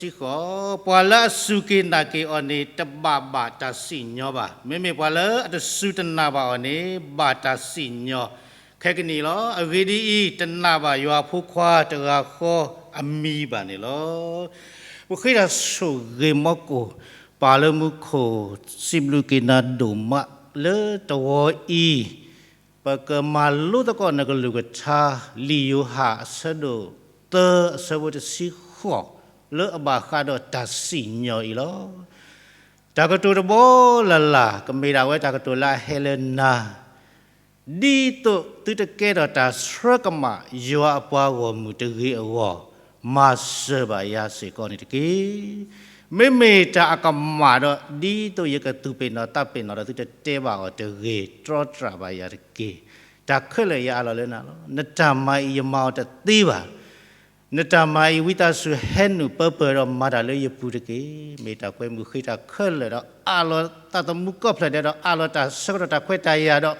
တဆံဃိး, ပှၤလၢအစူၢ်က့ၤနာ်က့ၤအီၤန့ၣ် တဘၣ်ဘၣ်တၢ်စံၣ်ညီၣ်ဘၣ်. မ့မ့ၢ်ပှၤလၢအတစူၢ်တနာ်ဘၣ်အီၤန့ၣ် ဘၣ်တၢ်စံၣ်ညီၣ်ခဲကနံၣ်လီၤ. အဂ့ၢ်ဒ်အံၤ, တနာ်ဘၣ်ယွၤအဖိခွါတဂၤဃီအမံၤဘၣ်န့ၣ်လီၤ. ပဃ့တၢ်ဆိၣ်ဂ့ၤမီကိၣ် ပၢ်လၢမူခိၣ်, စံးဘျုးက့ၤနၤဒိၣ်မးလၢတဝီအံၤ ပကမၤလိသကိးနကလုၢ်ကထါ လံာ်ယိၤဟၣ်အဆၢဒိၣ်သၢ အဆၢဖိတဆံဃိး လၢအဘၣ်ဃးဒီးတၢ်စံၣ်ညီၣ်အံၤလီၤ. တၢ်ကတိၤတဘီလၢ်လၢ် ကမ့ၢ်ဒၣ်ဝဲတၢ်ကတိၤလၢအဟဲလၢနၤ, ဒ်သိးသုတကဲထီၣ်တၢ်ဆှၢကမၣ်ယွၤအပှၤဂီၢ်မုၢ်တဂ့ၤအဂီၢ်, မၤစၢၤဘၣ်ယၤစ့ၢ်ကီးန့ၣ်တက့ၢ်. မ့မ့ၢ်တၢ်အကမၣ်ဒီး ဒ်သိးယကသူၣ်ပ့ၤနီၣ်သးပ့ၤနီၣ်ဒီး သုတတဲဘၣ်အီၤတဂ့ၤ, တြီတြၢ်ဘၣ်ယၤတက့ၢ်. တၢ်ခဲလၢာ်ယအးလီၤလၢနၤလီၤ. နတၢ်မၤအံၤယမၤအီၤတသ့ဘၣ်. နတၢ်မၤအံၤ ဝံသးစူၤဟဲနုာ်ပၢပၢၢ်ဒီးမၤတၢ်လၢယပူၤတက့ၢ်. မ့ၢ်တၢ်ကွဲမုာ်ဃ့တၢ်ခဲလၢာ်ဒီး အးလီၤသးသမူကီၢ်ဖျၢၣ်ဒဲးဒီး အးလီၤတၢ်ဆၢကတီၢ်တၢ်ခွဲးတၢ်ယာ်ဒီး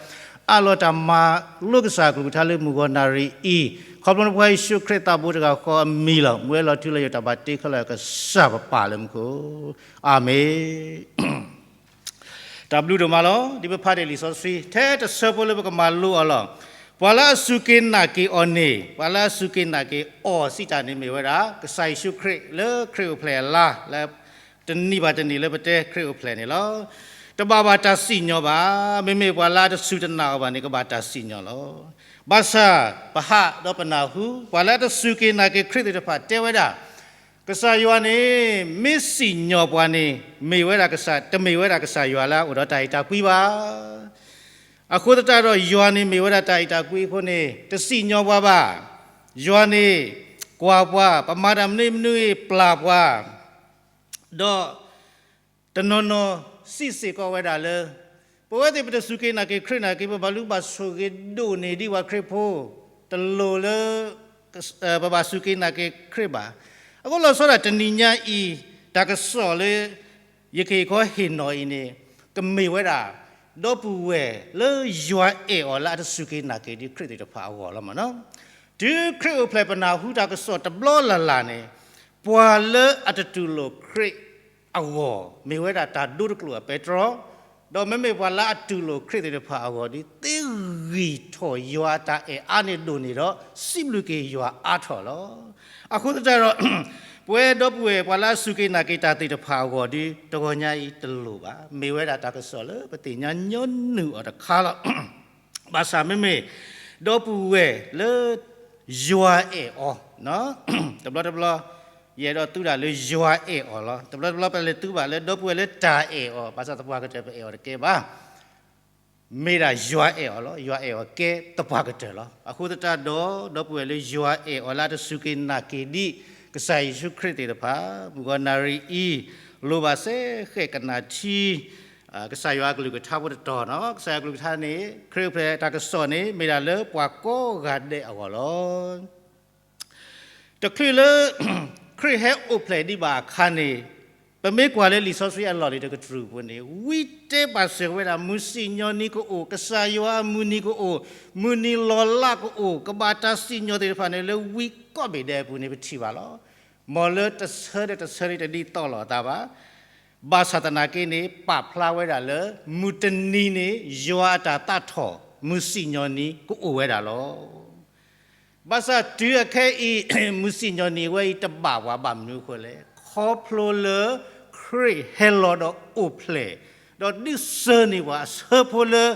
အးလီၤတၢ်မၤလိကစၢ်အကလုၢ်ကထါလၢမုၢ်ဂီၤနၣ်ရံၣ်အံၤ, ခီဖျိနဖိယ့ၣ်ၡူးခရံာ်သးဘိတဂၤဃီအမံၤလီၤ. မူဝဲလီၤထူလၢယိာ်တၢ်ဘၣ်တ့ခဲလၢာ်ကစၢ်ပပၢ်လၢမူခိၣ်, အၤမ့ၣ်. တၢ်ဘျုးဒိၣ်မးလီၤ. ဒ်ပဖးတ့ၢ်လံာ်စီဆှံ ထဲတဆၢဖိလၢပကမၤလိအီၤလီၤ. ပှၤလၢအစူၢ်က့ၤနာ်က့ၤအီၤန့ၣ်, ပှၤလၢအစူၢ်က့ၤနာ်က့ၤအီၤစံးတၢ်န့ၣ်မ့ၢ်ဝဲဒၣ် ကစၢ်ယ့ၣ်ၡူးခရံာ်လၢခရံာ်အိၣ်ဖျဲၣ်အလါ လၢတနံၤဘၣ်တနံၤလၢပတဲခရံာ်အိၣ်ဖျဲၣ်န့ၣ်လီၤ. တဘၣ်ဘၣ်တၢ်စံၣ်ညီၣ်ဘၣ်. မ့မ့ၢ်ပှၤလၢအတစူၢ်တနာ်အီၤဘၣ်န့ၣ် ကဘၣ်တၢ်စံၣ်ညီၣ်လီၤ. ဘၣ်ဆၣ် ပဟးဒီးပနၢ်ဟူ ပှၤလၢအတစူၢ်က့ၤနာ်က့ၤခရံာ်သ့ၣ်တဖၣ်တဲဝဲဒၣ် ကစၢ်ယွၤန့ၣ် မ့ၢ်စံၣ်ညီၣ်ပှၤန့ၣ် မ့ၢ်ဝဲဒၣ်ကစၢ်, တမ့ၢ်ဝဲဒၣ်ကစၢ်ယွၤလၢအအိၣ်ဒီးတၢ်အဲၣ်တၢ်ကွံဘၣ်. အဃိသတးဒီး ယွၤန့ၣ်မ့ၢ်ဝဲဒၣ်တၢ်အဲၣ်တၢ်ကွံအဃိန့ၣ် တစံၣ်ညီၣ်ပှၤဘၣ်. ယွၤန့ၣ် ကွၢ်ပှၤ, ပမၤတၢ်မနုၤမနုၤအံၤ ပျၢ်ပှၤ, ဒီး တနီၤနီၤစံးစ့ၢ်ကီးဝဲဒၣ်လၢ ပဝဲသ့ၣ်ပတစူၢ်က့ၤနာ်က့ၤခရံာ်နာ်က့ၤ ပဘၣ်ဘျုးဘၣ်ဆိၣ်ဂ့ၤဒိၣ်န့ၢ်ဒံးပှၤခရံာ်ဖိ တလိၣ်လၢ ပဘၣ်စူၢ်က့ၤနာ်က့ၤခရံာ်ဘၣ်. အဃိလီၤဆီဒၣ်တနံၤညါအံၤ တၢ်ကစီၣ်လၢ ယကဟ့ၣ်ခီဟ့ၣ်နီၤအံၤန့ၣ် ကမ့ၢ်ဝဲဒၣ် ဒီပုၢ်ဝဲၢ်လၢယွၤအဲၣ်အီၤလၢအတစူၢ်က့ၤနာ်က့ၤဒံးခရံာ်သ့ၣ်တဖၣ်အဂီၢ်လီၤမ့ၢ်နီၤ. တုၤခရံာ်အိၣ်ဖျဲၣ်ပနၢ်ဟူတၢ်ကစီၣ်တဘျီလၢ်လၢ်န့ၣ် ပှၤလၢအတတူၢ်လိာ်ခရံာ်အဂီၢ် မ့ၢ်ဝဲဒၣ်တၢ်ဒိတကျိာ်အပဲတြီ, ဒီးမ့မ့ၢ်ပှၤလၢအတူၢ်လိာ်ခရံာ်သ့ၣ်တဖၣ်အဂီၢ်ဒီး သ့ဂံၢ်ထီၣ်ယွၤအတၢ်အဲၣ်အါန့ၣ်ဒိၣ်န့ၢ်ဒီး စံးဘျုးက့ၤယွၤအါထီၣ်လီၤ. အဃိသတးဒီး ပဝဲဒီပုၢ်ဝဲၢ်ပှၤလၢအစူၢ်က့ၤနာ်က့ၤတၢ်သ့ၣ်တဖၣ်အဂီၢ်ဒီး တဂီၤညါအံၤတလိၣ်ဘၣ်. မ့ၢ်ဝဲဒၣ်တၢ်ကစီၣ်လၢပသ့ၣ်ညါညီနုၢ်အီၤတခါလီၤ. ဘၣ်ဆၣ်မ့မ့ၢ် ဒီပုၢ်ဝဲၢ်လၢ ယွၤအဲၣ်အီၤ, တဘျီတဘျီ ယအဲၣ်ဒိးသူဒၣ်လၢယွၤအဲၣ်အီၤလီၤ. တဘျီတဘျီပလဲၤသူဘၣ်လၢဒီပုၢ်ဝဲၢ်လၢတၢ်အဲၣ်အီၤ, ဘၣ်ဆၣ်သပှၢ်ကတၢၢ်ပအဲၣ်အီၤတကဲဘၣ်. မ့ၢ်ဒၣ်ယွၤအဲၣ်အီၤလီၤ. ယွၤအဲၣ်အီၤကဲသပှၢ်ကတၢၢ်လီၤ. အဃိသတးဒီး ဒီပုၢ်ဝဲၢ်လၢယွၤအဲၣ်အီၤလၢအတစူၢ်က့ၤနာ်က့ၤဒံး ကစၢ်ယ့ၣ်ၡူးခရံာ်သ့ၣ်တဖၣ် မုၢ်ဂီၤနၣ်ရံၣ်အံၤ လိၣ်ဘၣ်စဲဃဲးကနၣ်ထံ ကစၢ်ယွၤအကလုၢ်ကထါဖိတတီၤနီၤ. ကစၢ်ယွၤအကလုၢ်ကထါန့ၣ် ခရံာ်အိၣ်ဖျဲၣ်တၢ်ကစီၣ်န့ၣ် မ့ၢ်ဒၣ်လၢပှၤကိးဂၤဒဲးအဂီၢ်လီၤ. တချုးလၢ ခရံာ်ဟဲအိၣ်ဖျဲၣ်ဒံးဘၣ်အခါန့ၣ် ပမ့ၢ်ကွၢ်လၢလံာ်စီဆှံအလီၢ်လံၤတကတြူၢ်အပူၤန့ၣ် ဝံတဲဘၣ်စၢၤဝဲဒၣ် မုၢ်စံၣ်ညီၣ်နံၤကအိၣ်, ကစၢ်ယွၤအမုၢ်နံၤကအိၣ်, မုၢ်နံၤလီၤလးကအိၣ်, ကဘၣ်တၢ်စံၣ်ညီၣ်သ့ၣ်တဖၣ်န့ၣ် လၢဝံကိးဘ့ၣ်ဒဲးအပူၤန့ၣ် ပထံၣ်ဘၣ်လီၤ. မ်လၢတဆၢဒီးတဆၢန့ၣ်တဒ်သိးလိာ်အသးဘၣ်. ဘၣ်ဆၣ်သနာ်က့န့ၣ် ပာ်ဖျါဝဲဒၣ်လၢ မုၢ်တနံၤန့ၣ် ယွၤအတၢ်သးထီၣ် မုၢ်စံၣ်ညီၣ်နံၤကအိၣ်ဝဲဒၣ်လီၤ. ဘၣ်ဆၣ်တုၤအခဲအံၤ မုၢ်စံၣ်ညီၣ်နံၤဝဲအံၤတဘၣ်ပှၤ ဘၣ်မနုၤအဃိလဲၣ်, ခီဖျိလၢ ခရံာ်ဟဲလီၤဒီးအိၣ်ဖျဲၣ်, ဒီးဒုးစၢၤန့ၢ်ပှၤအဆၢဖိလၢ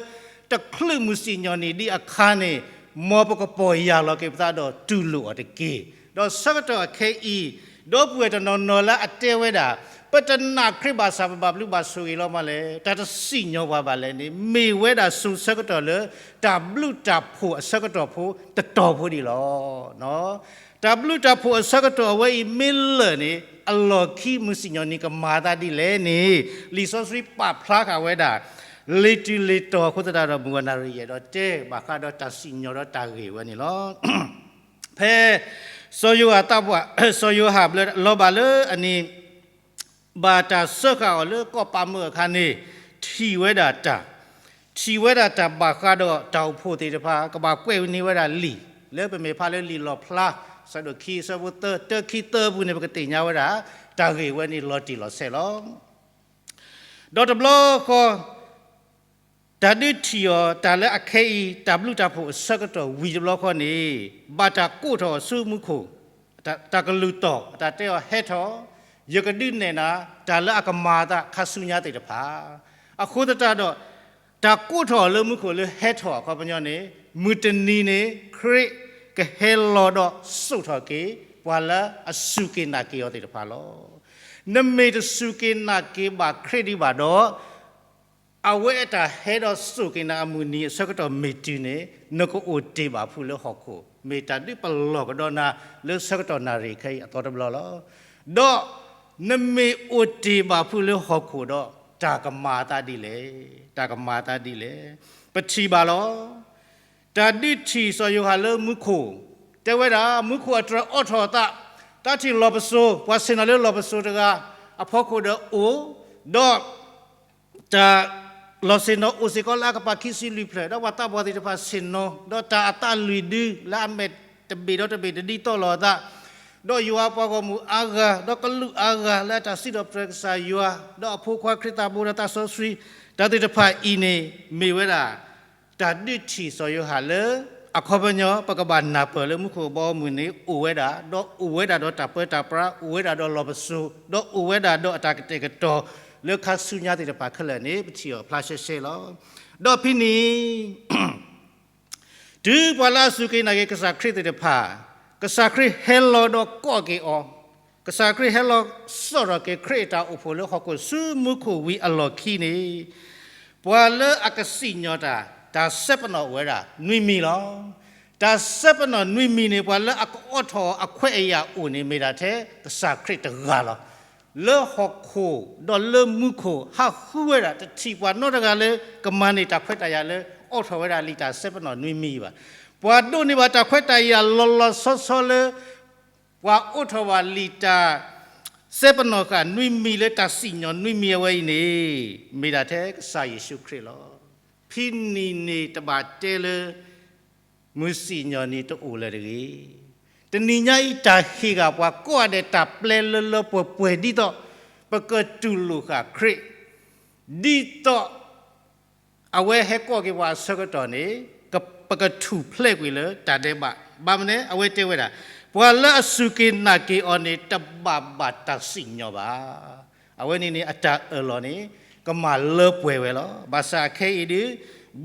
တချုးမုၢ်စံၣ်ညီၣ်နံၤဒံးအခါန့ၣ် မ်ပကပီၢ်ယၢ်လီၤက့ၤပသးဒီးတူၢ်လိာ်အီၤတက့ၢ်. ဒီးဆၢကတီၢ်အခဲအံၤ ဒီပုၢ်ဝဲၢ်တနီၤနီၤလၢအတဲဝဲဒၣ် ပတနာ်ခရံာ်ဘၣ်ဆၣ်ပဘၣ်ဘျုးဘၣ်ဆိၣ်ဂ့ၤလီၤမးလဲၣ်, တၢ်တစံၣ်ညီၣ်ပှၤဘၣ်လဲၣ်န့ၣ် မ့ၢ်ဝဲဒၣ်စိၤဆၢကတီၢ်လၢ တၢ်ဘျုးတၢ်ဖှိၣ်အဆၢကတီၢ်ဖိတတီၤဖိဒံးလီၤ. တၢ်ဘျုးတၢ်ဖှိၣ်အဆၢကတီၢ်အဝဲအံၤမ့ၢ်လၢာ်န့ၣ် အလီၢ်ခံမုၢ်စံၣ်ညီၣ်နံၤကမၤသးဒ်လဲၣ်န့ၣ် လံာ်စီဆှံပာ်ဖျါဃာ်ဝဲဒၣ် လ့ၤတုၤလ့ၤတီၤအဃိသတးဒီး မုၢ်ဂီၤနၣ်ရံၣ်ယဲၢ်ဒီးတဲ ဘၣ်ဃးဒီးတၢ်စံၣ်ညီၣ်ဒီးတၢ်ဂ့ၢ်ဝဲန့ၣ်လီၤ. ဖဲ စီၤယိၤဟၣ်သးပှၢ်, စီၤယိၤဟၣ်ဘျၢလီၤဘၣ်လၢအနံၤ ဘၣ်တၢ်စၢဃာ်အီၤလၢကီၢ်ပးမုၢ်အခါန့ၣ် ထံၣ်ဝဲဒၣ်တၢ်, ထံၣ်ဝဲဒၣ်တၢ်ဘၣ်ဃးဒီးတၢ်အိၣ်ဖှိၣ်သ့ၣ်တဖၣ် ကဘၣ်ကွဲးန့ၢ်ဝဲဒၣ်လံာ် လၢပမ့ၢ်ဖးလၢလံာ်လီၣ်ဖျါ ဆၢဒိၣ်ခံ ဆၢဖိသၢ, တၢ ခံ သၢအပူၤန့ၣ် ပကသ့ၣ်ညါဝဲဒၣ် တၢ်ဂ့ၢ်ဝဲန့ၣ်လီၤတံၢ်လီၤဆဲးလီၤ. ဒီးတဘျီဃီ တၢ်ဒုးထံၣ်အီၤ တၢ်လၢအခဲအံၤ တၢ်ဘျုးတၢ်ဖှိၣ်အဆၢကတီၢ်ဝံၤတဘျီဃီန့ၣ် ဘၣ်တၢ်ကိးထီၣ်အီၤဆူမူခိၣ်, တၢ်ကလုၢ်တီၢ် တၢ်တဲအီၤဟဲထီၣ်, ယကဒုးနဲၣ်နၤ တၢ်လၢအကမၤအသးခါဆူညါသ့ၣ်တဖၣ်. အဃိသတးဒီး တၢ်ကိးထီၣ်အီၤလၢမူခိၣ်လၢဟဲထီၣ်အခီပညီန့ၣ် မုၢ်တနံၤန့ၣ် ခရံာ်ကဟဲလီၤဒီးစိာ်ထီၣ်က့ၤ ပှၤလၢအစူၢ်က့ၤနာ်က့ၤအီၤသ့ၣ်တဖၣ်လီၤ. နမ့ၢ်တစူၢ်က့ၤနာ်က့ၤဘၣ်ခရံာ်ဒံးဘၣ်ဒီး အဝဲအတၢ်ဟဲဒီးစိာ်က့ၤနၤအမုၢ်နံၤအဆၢကတီၢ်မ့ၢ်တုၤန့ၣ် နကအိၣ်တ့ၢ်ဘၣ်ဖုးလၢဟီၣ်ခိၣ်, မ့ၢ်တၢ်ဒုးပလီၢ်ကဒီးနၤလၢဆၢကတီၢ်နၣ်ရံၣ်ခဲအံၤအသီတဘျီလီၤ. ဒီးနမ့ၢ်အိၣ်တ့ၢ်ဘၣ်ဖုးလၢဟီၣ်ခိၣ်ဒီး တၢ်ကမၤအသးဒ်လဲၣ်, တၢ်ကမၤအသးဒ်လဲၣ်. ပထံၣ်ဘၣ်လီၤ. တၢ်ဒုးထံၣ်စီၤယိၤဟၣ်လၢမူခိၣ်, တဲဝဲဒၣ် မူခိၣ်အတြၢၤအိးထီၣ်အသး, တၢ်ထံၣ်လီၢ်ပစိာ်, ပှၤဆ့ၣ်နီၤလၢလီၢ်ပစိာ်တဂၤအဖီခိၣ်ဒီးအိၣ်, ဒီး တၢ်လီၢ်ဆ့ၣ်နီၤအိၣ်စ့ၢ်ကီးလၢအကပၤခံဆံလွံၢ်ဖျၢၣ်, ဒီးပှၤသးပှၢ်သ့ၣ်တဖၣ်ဆ့ၣ်နီၤ, ဒီးတၢ်အသးလွံၢ်ဒုလၢအမဲာ်တဘ့ၣ်ဒီးတဘ့ၣ်တဒ်သိးလိာ်အသး, ဒီးယွၤအပှၤဂီၢ်မုၢ်အါဂၤ, ဒီးကလူးအါဂၤလၢအတၢ်စံးထီၣ်ပတြၢၤကစၢ်ယွၤ, ဒီးအဖိခွါခရံာ်သးဘိဒီးသးစီဆှံ, တၢ်သ့ၣ်တဖၣ်အံၤန့ၣ် မ့ၢ်ဝဲဒၣ် တၢ်ဒုးထံၣ်စီၤယိၤဟၣ်လၢ အခီပညီ ပကဘၣ်နၢ်ပၢၢ်လၢမူခိၣ်ဘီမုၢ်န့ၣ် အိၣ်ဝဲဒၣ်, ဒီးအိၣ်ဝဲဒၣ်ဒီးတၢ်ပၢတၢ်ပြး, အိၣ်ဝဲဒၣ်ဒီးလီၢ်ပစိာ်, ဒီးအိၣ်ဝဲဒၣ်ဒီးအတၢ်ကတဲာ်ကတီၤလၢခါဆူညါသ့ၣ်တဖၣ်ခဲလၢာ်န့ၣ် ပထံၣ်အီၤဖျါရှဲရှဲလီၤ. ဒီးဖဲန့ၣ် တုၤပှၤလၢအစူၢ်က့ၤနာ်က့ၤကစၢ်ခရံာ်သ့ၣ်တဖၣ်, ကစၢ်ခရံာ်ဟဲလီၤဒီးကိးက့ၤအီၤ, ကစၢ်ခရံာ်ဟဲလီၤစိာ်ထီၣ်က့ၤခရံာ်အတၢ်အိၣ်ဖှိၣ်လၢဟီၣ်ခိၣ်ဆူမူခိၣ်ဝံၤအလီၢ်ခံန့ၣ်, ပှၤလၢအကစံၣ်ညီၣ်တၢ်, တၢ်စဲပနီၣ်အိၣ်ဝဲဒၣ်နွံမံၤလီၤ. တၢ်စဲပနီၣ်နွံမံၤန့ၣ် ပှၤလၢအကအိးထီၣ်အခွဲးအယာ်အိၣ်န့ၣ် မ့ၢ်ဒၣ်ထဲကစၢ်ခရံာ်တဂၤလီၤ. လၢဟီၣ်ခိၣ်ဒီးလၢမူခိၣ်ဟးဃုဝဲဒၣ် တထံၣ်ပှၤနီတဂၤလၢကမၤန့ၢ်တၢ်ခွဲးတၢ်ယာ်လၢအိးထီၣ်ဝဲဒၣ်လံာ်တၢ်စဲပနီၣ်နွံမံၤဘၣ်. ပှၤဒိးန့ၢ်ဘၣ်တၢ်ခွဲးတၢ်ယာ်လီၤလီၤဆီဆီလၢ ပှၤအိးထီၣ်ဘၣ်လံာ်တၢ်စဲပနီၣ်ဃာ်နွံမံၤလၢတၢ်စံၣ်ညီၣ်နွံမံၤအဝဲအံၤန့ၣ် မ့ၢ်ဒၣ်ထဲကစၢ်ယ့ၣ်ၡူးခရံာ်လီၤ. ဖဲန့ၣ်န့ၣ်တဘၣ်တဲလၢ မုၢ်စံၣ်ညီၣ်န့ၣ်တအိၣ်လၢၤတဂ့ၤ. တနံၤညါအံၤတၢ်ဟ့ၣ်ဂၢၢ်ပှၤကိးဂၤဒဲး တၢ်ပျဲလၢလၢပှဲၤပှဲၤဒ်သိး ပကတူၢ်လိာ်ဃာ်ခရံာ်, ဒ်သိး အဝဲဟဲကိးက့ၤပှၤအဆၢကတီၢ်န့ၣ် ပကထူၣ်ဖျဲးကွံာ်လၢတၢ်ဒဲးဘး. ဘၣ်မနုၤအဝဲတဲဝဲဒၣ်, ပှၤလၢအစူၢ်က့ၤနာ်က့ၤအီၤန့ၣ် တဘၣ်ဘၣ်တၢ်စံၣ်ညီၣ်ဘၣ်. အဝဲန့ၣ်န့ၣ် အတၢ်အၢၣ်လီၤန့ၣ် ကမၤလၢပှဲၤဝဲလီၤ. ဘၣ်ဆၣ်အခဲအံၤဒုး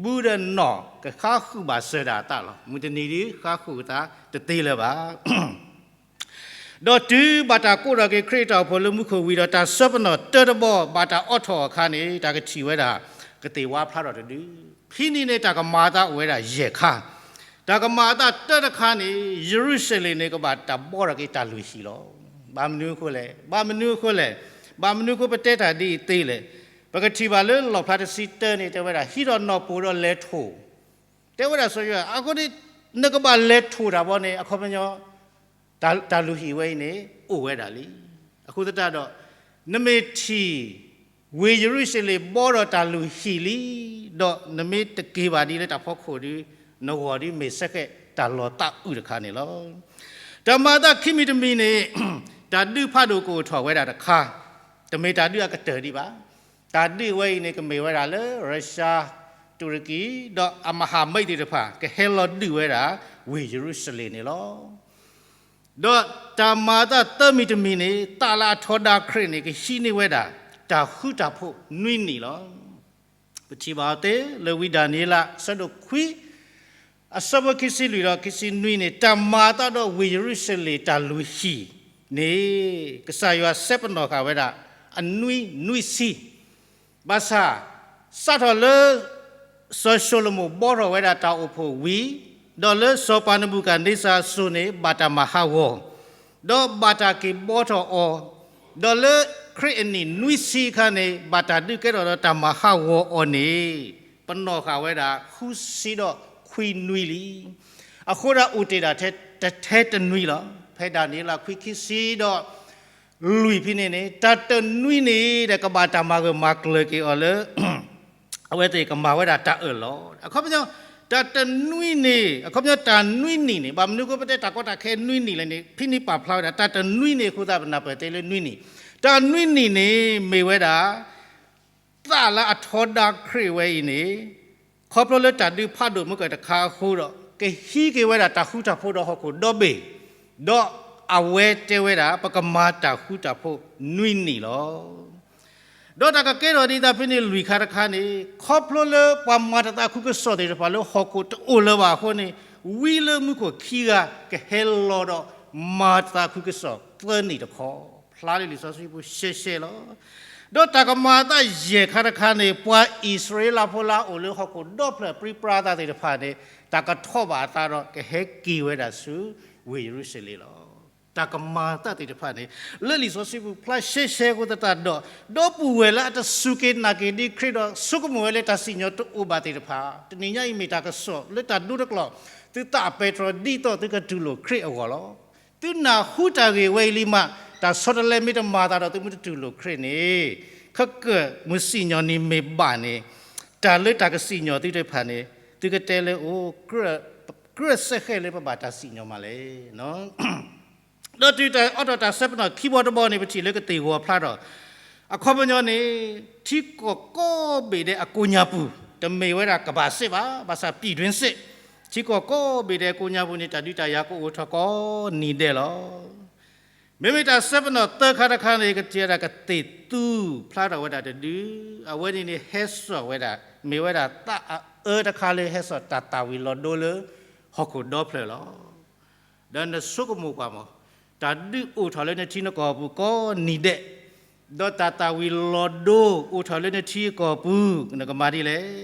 ဘူးဒီးနီၢ်ကဃါဃုာ်ဘၣ်စၢၤဒၣ်အသးလီၤ. မုၢ်တနံၤဒုး ဃါဃုာ်အသးတသ့လၢၤဘၣ်. ဒီးတုၤဘၣ်တၢ်ကိးထီၣ်က့ၤခရံာ်အတၢ်အိၣ်ဖှိၣ်လၢမူခိၣ်ဝံၤဒီး တၢ်စဲပနီၣ်တၢတဘီဘၣ်တၢ်အိးထီၣ်အခါန့ၣ် တၢ်ကထံၣ်ဝဲဒၣ် ကသ့ၣ်ဝါဖျါထီၣ်တဒု. ဖဲန့ၣ်န့ၣ် တၢ်ကမၤအသးအိၣ်ဝဲဒၣ်ယဲၢ်ခါ. တၢ်ကမၤအသးတၢတခါန့ၣ် ယရူၤၡလ့ၣ်န့ၣ် ကဘၣ်တၢ်ဘှီထီၣ်က့ၤတၢ်လုၢ်ဟံၣ်လီၤ. ဘၣ်မနုၤအဃိလဲၣ်, ဘၣ်မနုၤအဃိလဲၣ်, ဘၣ်မနုၤအဃိပတဲတၢ်ဒ်အံၤသ့လဲၣ်. ပကထံၣ်ဘၣ်လၢလီၣ်ဖျါတဆံတၢန့ၣ် တဲဝဲဒၣ် ဟံးထီၣ်နီၢ်ပိာ်ဒီးလဲၤထိၣ် တဲဝဲဒၣ်စီၤယိၤဟၣ်, အဃိန့ၣ် နကဘၣ်လဲၤထိၣ်တၢ်ဘီန့ၣ် အခီပညီ တၢ်လုၢ်ဟံၣ်ဝဲအံၤန့ၣ် အိၣ်ဝဲဒၣ်လံ. အဃိသတးဒီး နမ့ၢ်ထံၣ် ဝ့ၢ်ယရူၤၡလ့ၣ်ဘှီဒီးတၢ်လုၢ်ဟံၣ်လံ, ဒီးနမ့ၢ်တက့ၤဘၣ်ဒ်လၢတၢ်ဖီခိၣ်ဒီး နဂီၢ်ဒီးမ့ၢ်ဆၢက့ၤတၢ်လီၤသးအုးတခါန့ၣ်လီၤ. တၢ်မၤအသးခံမံၤတမံၤန့ၣ် တၢ်ဒုးဖးဒိၣ်ကအိၣ်ထီၣ်ဝဲဒၣ်တခါ, တမ့ၢ်တၢ်ဒုးအကတၢၢ်ဒံးဘၣ်. တၢ်ဒုးဝဲအံၤန့ၣ် ကမ့ၢ်ဝဲဒၣ်လၢ ရၢၡါ, တူရကံ ဒီးအမဟာမိတ်သ့ၣ်တဖၣ် ကဟဲလီၤဒုးဝဲဒၣ် ဝ့ၢ်ယရူၤၡလ့ၣ်န့ၣ်လီၤ. ဒီးတၢ်မၤအသးသၢမံၤတမံၤန့ၣ် သးလၢအထီဒါခရံာ်န့ၣ် ကဟံးန့ၢ်ဝဲဒၣ် တၢ်ဃူတၢ်ဖိးနွံနံၣ်လီၤ. ပထံၣ်ဘၣ်အီၤသ့လၢဝံဒၤနံးယ့လး အဆၢဒိၣ်ခွံ အဆၢဖိခံဆံလွံၢ်ဒီးခံဆံနွံန့ၣ် တၢ်မၤအသးဒီးဝ့ၢ်ယရူၤၡလ့ၣ်တၢ်လုၢ်ဟံၣ်န့ၣ် ကစၢ်ယွၤစဲပနီၣ်ဃာ်ဝဲဒၣ် အနွံနွံဆံ ဘၣ်ဆၣ် စးထီၣ်လၢ စီၤၡလိၤမိၣ်ဘှီထီၣ်ဝဲဒၣ်တၢ်အိၣ်ဖှိၣ်ဝံၤ, ဒီးလၢစီၤပၤနဘူၤခၣ်န့စၢ်အစိၤန့ၣ် ဘၣ်တၢ်မၤဟးဂီၤ, ဒီးဘၣ်တၢ်က့ၤဘှီထီၣ်အီၤ, ဒီးလၢခရံာ်အနံၣ်နွံဆံအခါန့ၣ် ဘၣ်တၢ်ဒုးကဲထီၣ်ဒီးတၢ်မၤဟးဂီၤအီၤန့ၣ် ပနီၣ်ဃာ်ဝဲဒၣ်ဃုဆံဒီးခွံနွံလံ. အဃိဒၣ်အိၣ်တ့ၢ်ဒၣ်ထဲတနွံလီၤ. ဖဲဒၤနံးယ့လးခွံခံဆံဒီး လွံၢ်ဖဲန့ၣ်န့ၣ် တၢ်တနွံန့ၣ်ဒီးကဘၣ်တၢ်မၤဂၢၢ်မၤကျၢၤက့ၤအီၤလၢ အဝဲသ့ၣ်ကမၤဝဲဒၣ်တၢ်အၢၣ်လီၤ. အခီပညီ တၢ်တနွံန့ၣ် အခီပညီတၢ်နွံနံၣ်န့ၣ် ဘၣ်မနုၤအဃိပတဲတၢ်ကီတၢ်ခဲနွံနံၣ်လဲၣ်န့ၣ် ဖဲန့ၣ်ပာ်ဖျါဝဲဒၣ် တၢ်တနွံန့ၣ်အဃိသတး ပနၢ်ပၢၢ်တဲလၢနွံနံၣ်, တၢ်နွံနံၣ်န့ၣ် မ့ၢ်ဝဲဒၣ် သးလၢအထီဒါခရံာ်ဝဲအံၤန့ၣ် ခီဖျိလၢတၢ်ဒုးဖးဒိၣ်မုၢ်ကၢၢ်တခါအဃိဒီး ကဟံးက့ၤဝဲဒၣ်တၢ်ဃူတၢ်ဖိးဒီးဟီၣ်ခိၣ်ဒီဘ့ၣ်, ဒီးအဝဲတဲဝဲဒၣ် ပကမၤတၢ်ဃူတၢ်ဖိးနွံနံၣ်လီၤ. ဒီးတၢ်ကကဲထီၣ်ဒ်သိးဖဲန့ၣ်လွံၢ်ခါတခါန့ၣ် ခီဖျိလၢပှၤမၤတၢ်သးခုကစီၣ်သ့ၣ်တဖၣ်လၢဟီၣ်ခိၣ်တအိၣ်လၢၤဘၣ်အဃိန့ၣ် ဝံလၢမူခိၣ်ခံဂၤကဟဲလီၤဒီးမၤတၢ်သးခုကစီၣ်သၢနံၣ်တခီ, ဖျါလၢလံာ်စီဆှံပူၤရှဲရှဲလီၤ. ဒီးတၢ်ကမၤအသးယဲၢ်ခါတခါန့ၣ် ပှၤအံၣ်စရ့လးဖိလၢအအိၣ်လၢဟီၣ်ခိၣ်ဒီဖျၢၣ်ပြံပြါအသးသ့ၣ်တဖၣ်န့ၣ် တၢ်ကထီၣ်ဘၣ်အသးဒီးကဟဲက့ၤဝဲဒၣ်ဆူဝ့ၢ်ယရူၤၡလ့ၣ်လီၤ. တၢ်ကမၤအသးသ့ၣ်တဖၣ်န့ၣ် လၢလံာ်စီဆှံပူၤဖျါရှဲရှဲအဃိသတးဒီး ဒီပုၢ်ဝဲၢ်လၢအတစူၢ်က့ၤနာ်က့ၤဒံးခရံာ်ဒီး ဆိကမိၣ်ဝဲလၢတၢ်စံၣ်ညီၣ်တအိၣ်ဘၣ်သ့ၣ်တဖၣ် တနံၤညါအံၤမ့ၢ်တၢ်ကစီၣ်လၢတၢ်ဒိတကျိၤ သုသးအပဲတြီဒ်သိးသုကတူၢ်လိာ်ခရံာ်အဂီၢ်လီၤ. သုနၢ်ဟူတၢ်ဂ့ၢ်ဝဲအံၤလံမး တၢ်ဆီတလဲမ့ၢ်တမၤသးဒီးသုမ့ၢ်တတူၢ်လိာ်ခရံာ်န့ၣ် ခဲကၢၣ်မုၢ်စံၣ်ညီၣ်နံၤမ့ၢ်ဘၣ်န့ၣ် တၢ်လၢတၢ်ကစံၣ်ညီၣ်သုတဖၣ်န့ၣ် သုကတဲလၢအိၣ် ကြၢးစဲးဃဲလၢပဘၣ်တၢ်စံၣ်ညီၣ်မးလဲၣ်. ဒီးတုၤတၢ်အိးထီၣ်တၢ်ဆၢပနီၣ်ခံဘီတဘီန့ၣ် ပထံၣ်လၢကသ့ၣ်ဂီၤဖျါထီၣ် အခီပညီန့ၣ် ထံကီၢ်ကိးဘ့ၣ်ဒဲးအကိးညါပူၤ တမ့ၢ်ဝဲဒၣ်ကဘၣ်စ့ၣ်ဘၣ်, ဘၣ်ဆၣ်ပံၣ်တွ့စ့ၣ် ထံကီၢ်ကိးဘ့ၣ်ဒဲးအကိးညါပူၤန့ၣ် တၢ်ဒုးတၢ်ယၤကအိၣ်ထီၣ်ကိးနံၤဒဲးလီၤ. မ့မ့ၢ်တၢ်ဆၢပနီၣ်သၢခါတခါန့ၣ် ကထံၣ်ဝဲဒၣ်ကသ့ၣ်သူဖျါထီၣ်ဝဲဒၣ်တဒု, အဝဲန့ၣ်န့ၣ်ဟဲစိာ်ဝဲဒၣ် မ့ၢ်ဝဲဒၣ်သးအအၢတခါလၢဟဲစိာ်တၢ်သၣ်ဝံၤလီၤဒိလၢဟီၣ်ခိၣ်ဒီဖျၢၣ်လီၤ. ဒီးနဆိကမိၣ်ကွၢ်မး, တၢ်ဒုးအိၣ်ထီၣ်လၢနထံနကီၢ်ပူၤကိးနံၤဒဲး, ဒီးတၢ်သၣ်ဝံၤလီၤဒိအိၣ်ထီၣ်လၢနထံကီၢ်ပူၤ နကမၤဒ်လဲၣ်.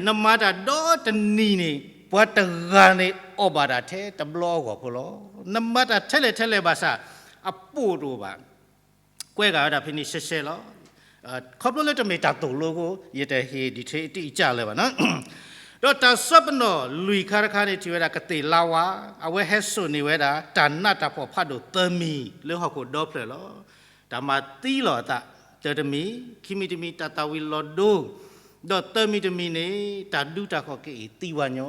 နမၤတၢ်ဒီတနံၤန့ၣ် ပှၤတဂၤန့ၣ်အီၣ်ဘၣ်တၢ်ထဲတဘျီအဂီၢ်ဖိလီၤ. နမၤတၢ်ထဲလဲၣ်ထဲလဲၣ်ဘၣ်ဆၣ် အပိၣ်တအိၣ်ဘၣ်. ကွဲးဂၤဝဲဒၣ်ဖဲန့ၣ်ရှဲရှဲလီၤ. ခီဖျိလၢတမ့ၢ်တၢ်သိၣ်လိအဃိ ယတဟ့ၣ် detail အတိအကျလၢၤဘၣ်နီၤ. ဒီးတၢ်ဆၢပနီၣ်လွံၢ်ခါတခါန့ၣ် ထံၣ်ဝဲဒၣ်ကသ့ၣ်လါဝါ, အဝဲဟဲစိာ်န့ၢ်ဝဲဒၣ် တၢ်နးတၢ်ဖှီၣ်ဖးဒိၣ်သၢမံၤလၢဟီၣ်ခိၣ်ဒီဖျၢၣ်လီၤ. တၢ်မၤသံလီၤအသး တၢတမံၤ, ခံမံၤတမံၤ တၢ်သၣ်ဝံၤလီၤဒိ, ဒီးသၢမံၤတမံၤန့ၣ် တၢ်ဒူတၢ်ဃီၤကအံးသံဝဲညီ,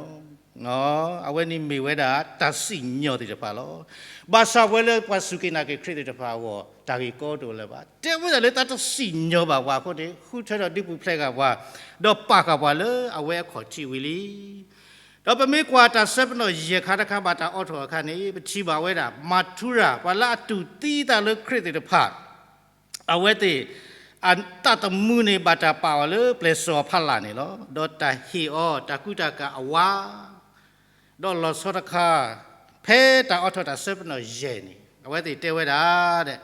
အဝဲန့ၣ်မ့ၢ်ဝဲဒၣ်တၢ်စံၣ်ညီၣ်သ့ၣ်တဖၣ်လီၤ. ဘၣ်ဆၣ်ဝဲလၢပှၤစူၢ်က့ၤနာ်က့ၤခရံာ်သ့ၣ်တဖၣ်အဂီၢ် တၢ်ဂ့ၢ်ကီတအိၣ်လၢၤဘၣ်. တဲဝဲဒၣ်လၢတၢ်တစံၣ်ညီၣ်ဘၣ်ပှၤအဃိန့ၣ် ဃုထၢဒီးဒုးပူၤဖျဲးဃာ်ပှၤ, ဒီးပာ်ဃာ်ပှၤလၢအဝဲအခီၣ်ထံးဝံၤလံ. ဒီးပမ့ၢ်ကွၢ်တၢ်ဆၢပနီၣ်ယဲၢ်ခါတခါဘၣ်တၢ်အိးထီၣ်အခါန့ၣ် ပထံၣ်ဘၣ်ဝဲဒၣ် မၤထူရၤ ပှၤလၢအတူၢ်သံအသးလၢခရံာ်သ့ၣ်တဖၣ် အဝဲသ့ၣ် အသးသမူန့ၣ် ဘၣ်တၢ်ပာ်အီၤလၢပျဲၢ်စီၤအဖီလာ်န့ၣ်လီၤ. ဒီးတၢ်ဟ့ၣ်အီၤ တၢ်ကူတၢ်ကၤအဝါ, ဒီးလီၤဆီတခါ ဖဲတၢ်အိးထီၣ်တၢ်ဆၢပနီၣ်ယဲၢ်န့ၣ် အဝဲသ့ၣ်တဲဝဲဒၣ်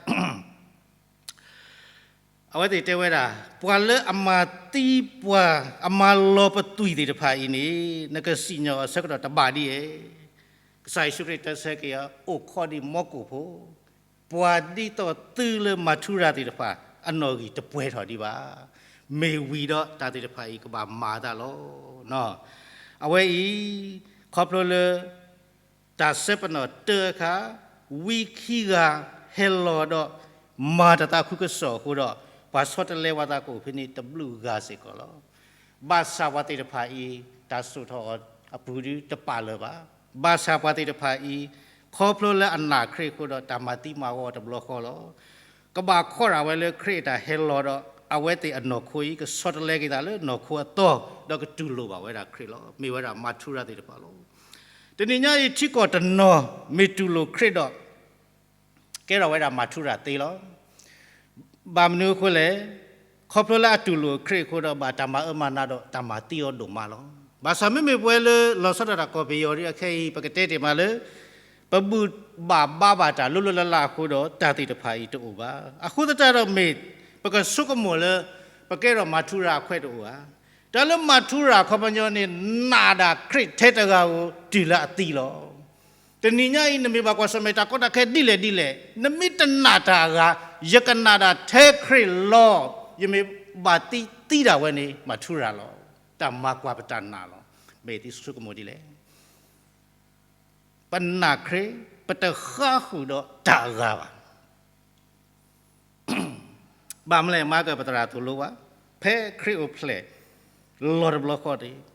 အဝဲသ့ၣ်တဲဝဲဒၣ် ပှၤလၢအမၤသံပှၤ အမၤလီၤပသွံၣ်သ့ၣ်တဖၣ်အံၤန့ၣ် နကစံၣ်ညီၣ်အီၤဆၢကတီၢ်တဘၣ်ဒ်အံၤ, ကစၢ်ယ့ၣ်ၡူးခရံာ်တဲဆၢက့ၤအီၤ အိၣ်ခိးဒံးမီကိၣ်ဖိ, ပှၤဒ်သိးသုလၢမၤထူရၤသ့ၣ်တဖၣ် အနီၣ်ဂံၢ်တပှဲၤထီၣ်ဒံးဘၣ်. မ့ၢ်ဝံၤဒီးတၢ်သ့ၣ်တဖၣ်အံၤကဘၣ်မၤအသးလီၤ. အဝဲအံၤ ခီဖျိလၢ တၢ်ဆၢပနီၣ်တၢအခါ ဝံခံဂၤဟဲလီၤဒီး မၤတၢ်သးခုကစီၣ်အဃိဒီး ပှၤဆီတလဲဝဲသးကအိၣ်ဖဲန့ၣ်တဘျုးဂၤစ့ၢ်ကီးလီၤ. ဘၣ်ဆၣ်ပှၤသ့ၣ်တဖၣ်အံၤ တၢ်စိာ်ထီၣ်အီၤအပူၤဒုတပာ်လၢၤဘၣ်. ဘၣ်ဆၣ်ပှၤသ့ၣ်တဖၣ်အံၤ ခီဖျိလၢအနာ်ခရံာ်အဃိဒီး တၢ်မၤသံမၤဝီအီၤတဘျီဃီလီၤ. ကဘၣ်ခိးဒၣ်ဝဲလၢခရံာ်အတၢ်ဟဲလီၤဒီး အဝဲသ့ၣ်အနီၢ်ခိအံၤ ကဆီတလဲက့ၤသးလၢနီၢ်ခိအသီ ဒီးကတူၢ်လိာ်ဘၣ်ဝဲဒၣ်ခရံာ်လီၤ. မ့ၢ်ဝဲဒၣ်မၤထူရၤသ့ၣ်တဖၣ်လီၤ. တနံၤညါအံၤ ထံကီၢ်တနီၤမ့ၢ်တူၢ်လိာ်ခရံာ်ဒီး ကဲထီၣ်ဝဲဒၣ်မၤထူရၤသ့လီၤ. ဘၣ်မနုၤအဃိလဲၣ်, ခီဖျိလၢအတူၢ်လိာ်ခရံာ်အဃိဒီး ဘၣ်တၢ်မၤအၢမၤနးဒီးတၢ်မၤသံအီၤဒိၣ်မးလီၤ. ဘၣ်ဆၣ်မ့မ့ၢ်ပဝဲလၢလီၤဆီဒၣ်တၢ်ကီၢ်ပယီၤဒ်အခဲအံၤ ပကတဲတ့ၢ်မးလၢ ပဘူၣ်ဘၣ်ဘါဘၣ်တၢ်လိၤလိၤလးလးအဃိဒီး တၢ်သ့ၣ်တဖၣ်အံၤတအိၣ်ဘၣ်. အဃိသတးဒီးမ့ၢ် ပကဆိကမိၣ်လၢ ပကဲထီၣ်မၤထူရၤအခွဲးတအိၣ်ဧါ. တၢ်လၢမၤထူရၤအခီပညီန့ၣ် နာ်ဒၣ်ခရံာ်ထဲတဂၤဧိၤ တုၤလၢအသံလီၤ. တနံၤညါအံၤ နမ့ၢ်ဘၣ်ကွၢ်ဆၢၣ်မဲာ်တၢ်ကီတၢ်ခဲဒ်လဲၣ်ဒ်လဲၣ်, နမ့ၢ်တနာ်တၢ်အဂၤ, ယကနာ်ဒၣ်ထဲခရံာ်လီၤ, ယမ့ၢ်ဘၣ်သံသံဒၣ်ဝဲန့ၣ် မၤထူရၤလီၤ. တၢ်မၤကွၢ်ပတၢ်နာ်လီၤ. မ့ၢ်သုဆိကမိၣ်ဒ်လဲၣ်. ပနာ်ခရံာ်, ပတဃါဃုာ်ဒီးတၢ်အဂၤဘၣ်. ဘၣ်မနုၤလဲၣ် မၤကပသရၣ်သိၣ်လိဝဲ, ဖဲခရံာ်အိၣ်ဖျဲၣ်လီၤတဘျီဃီန့ၣ်,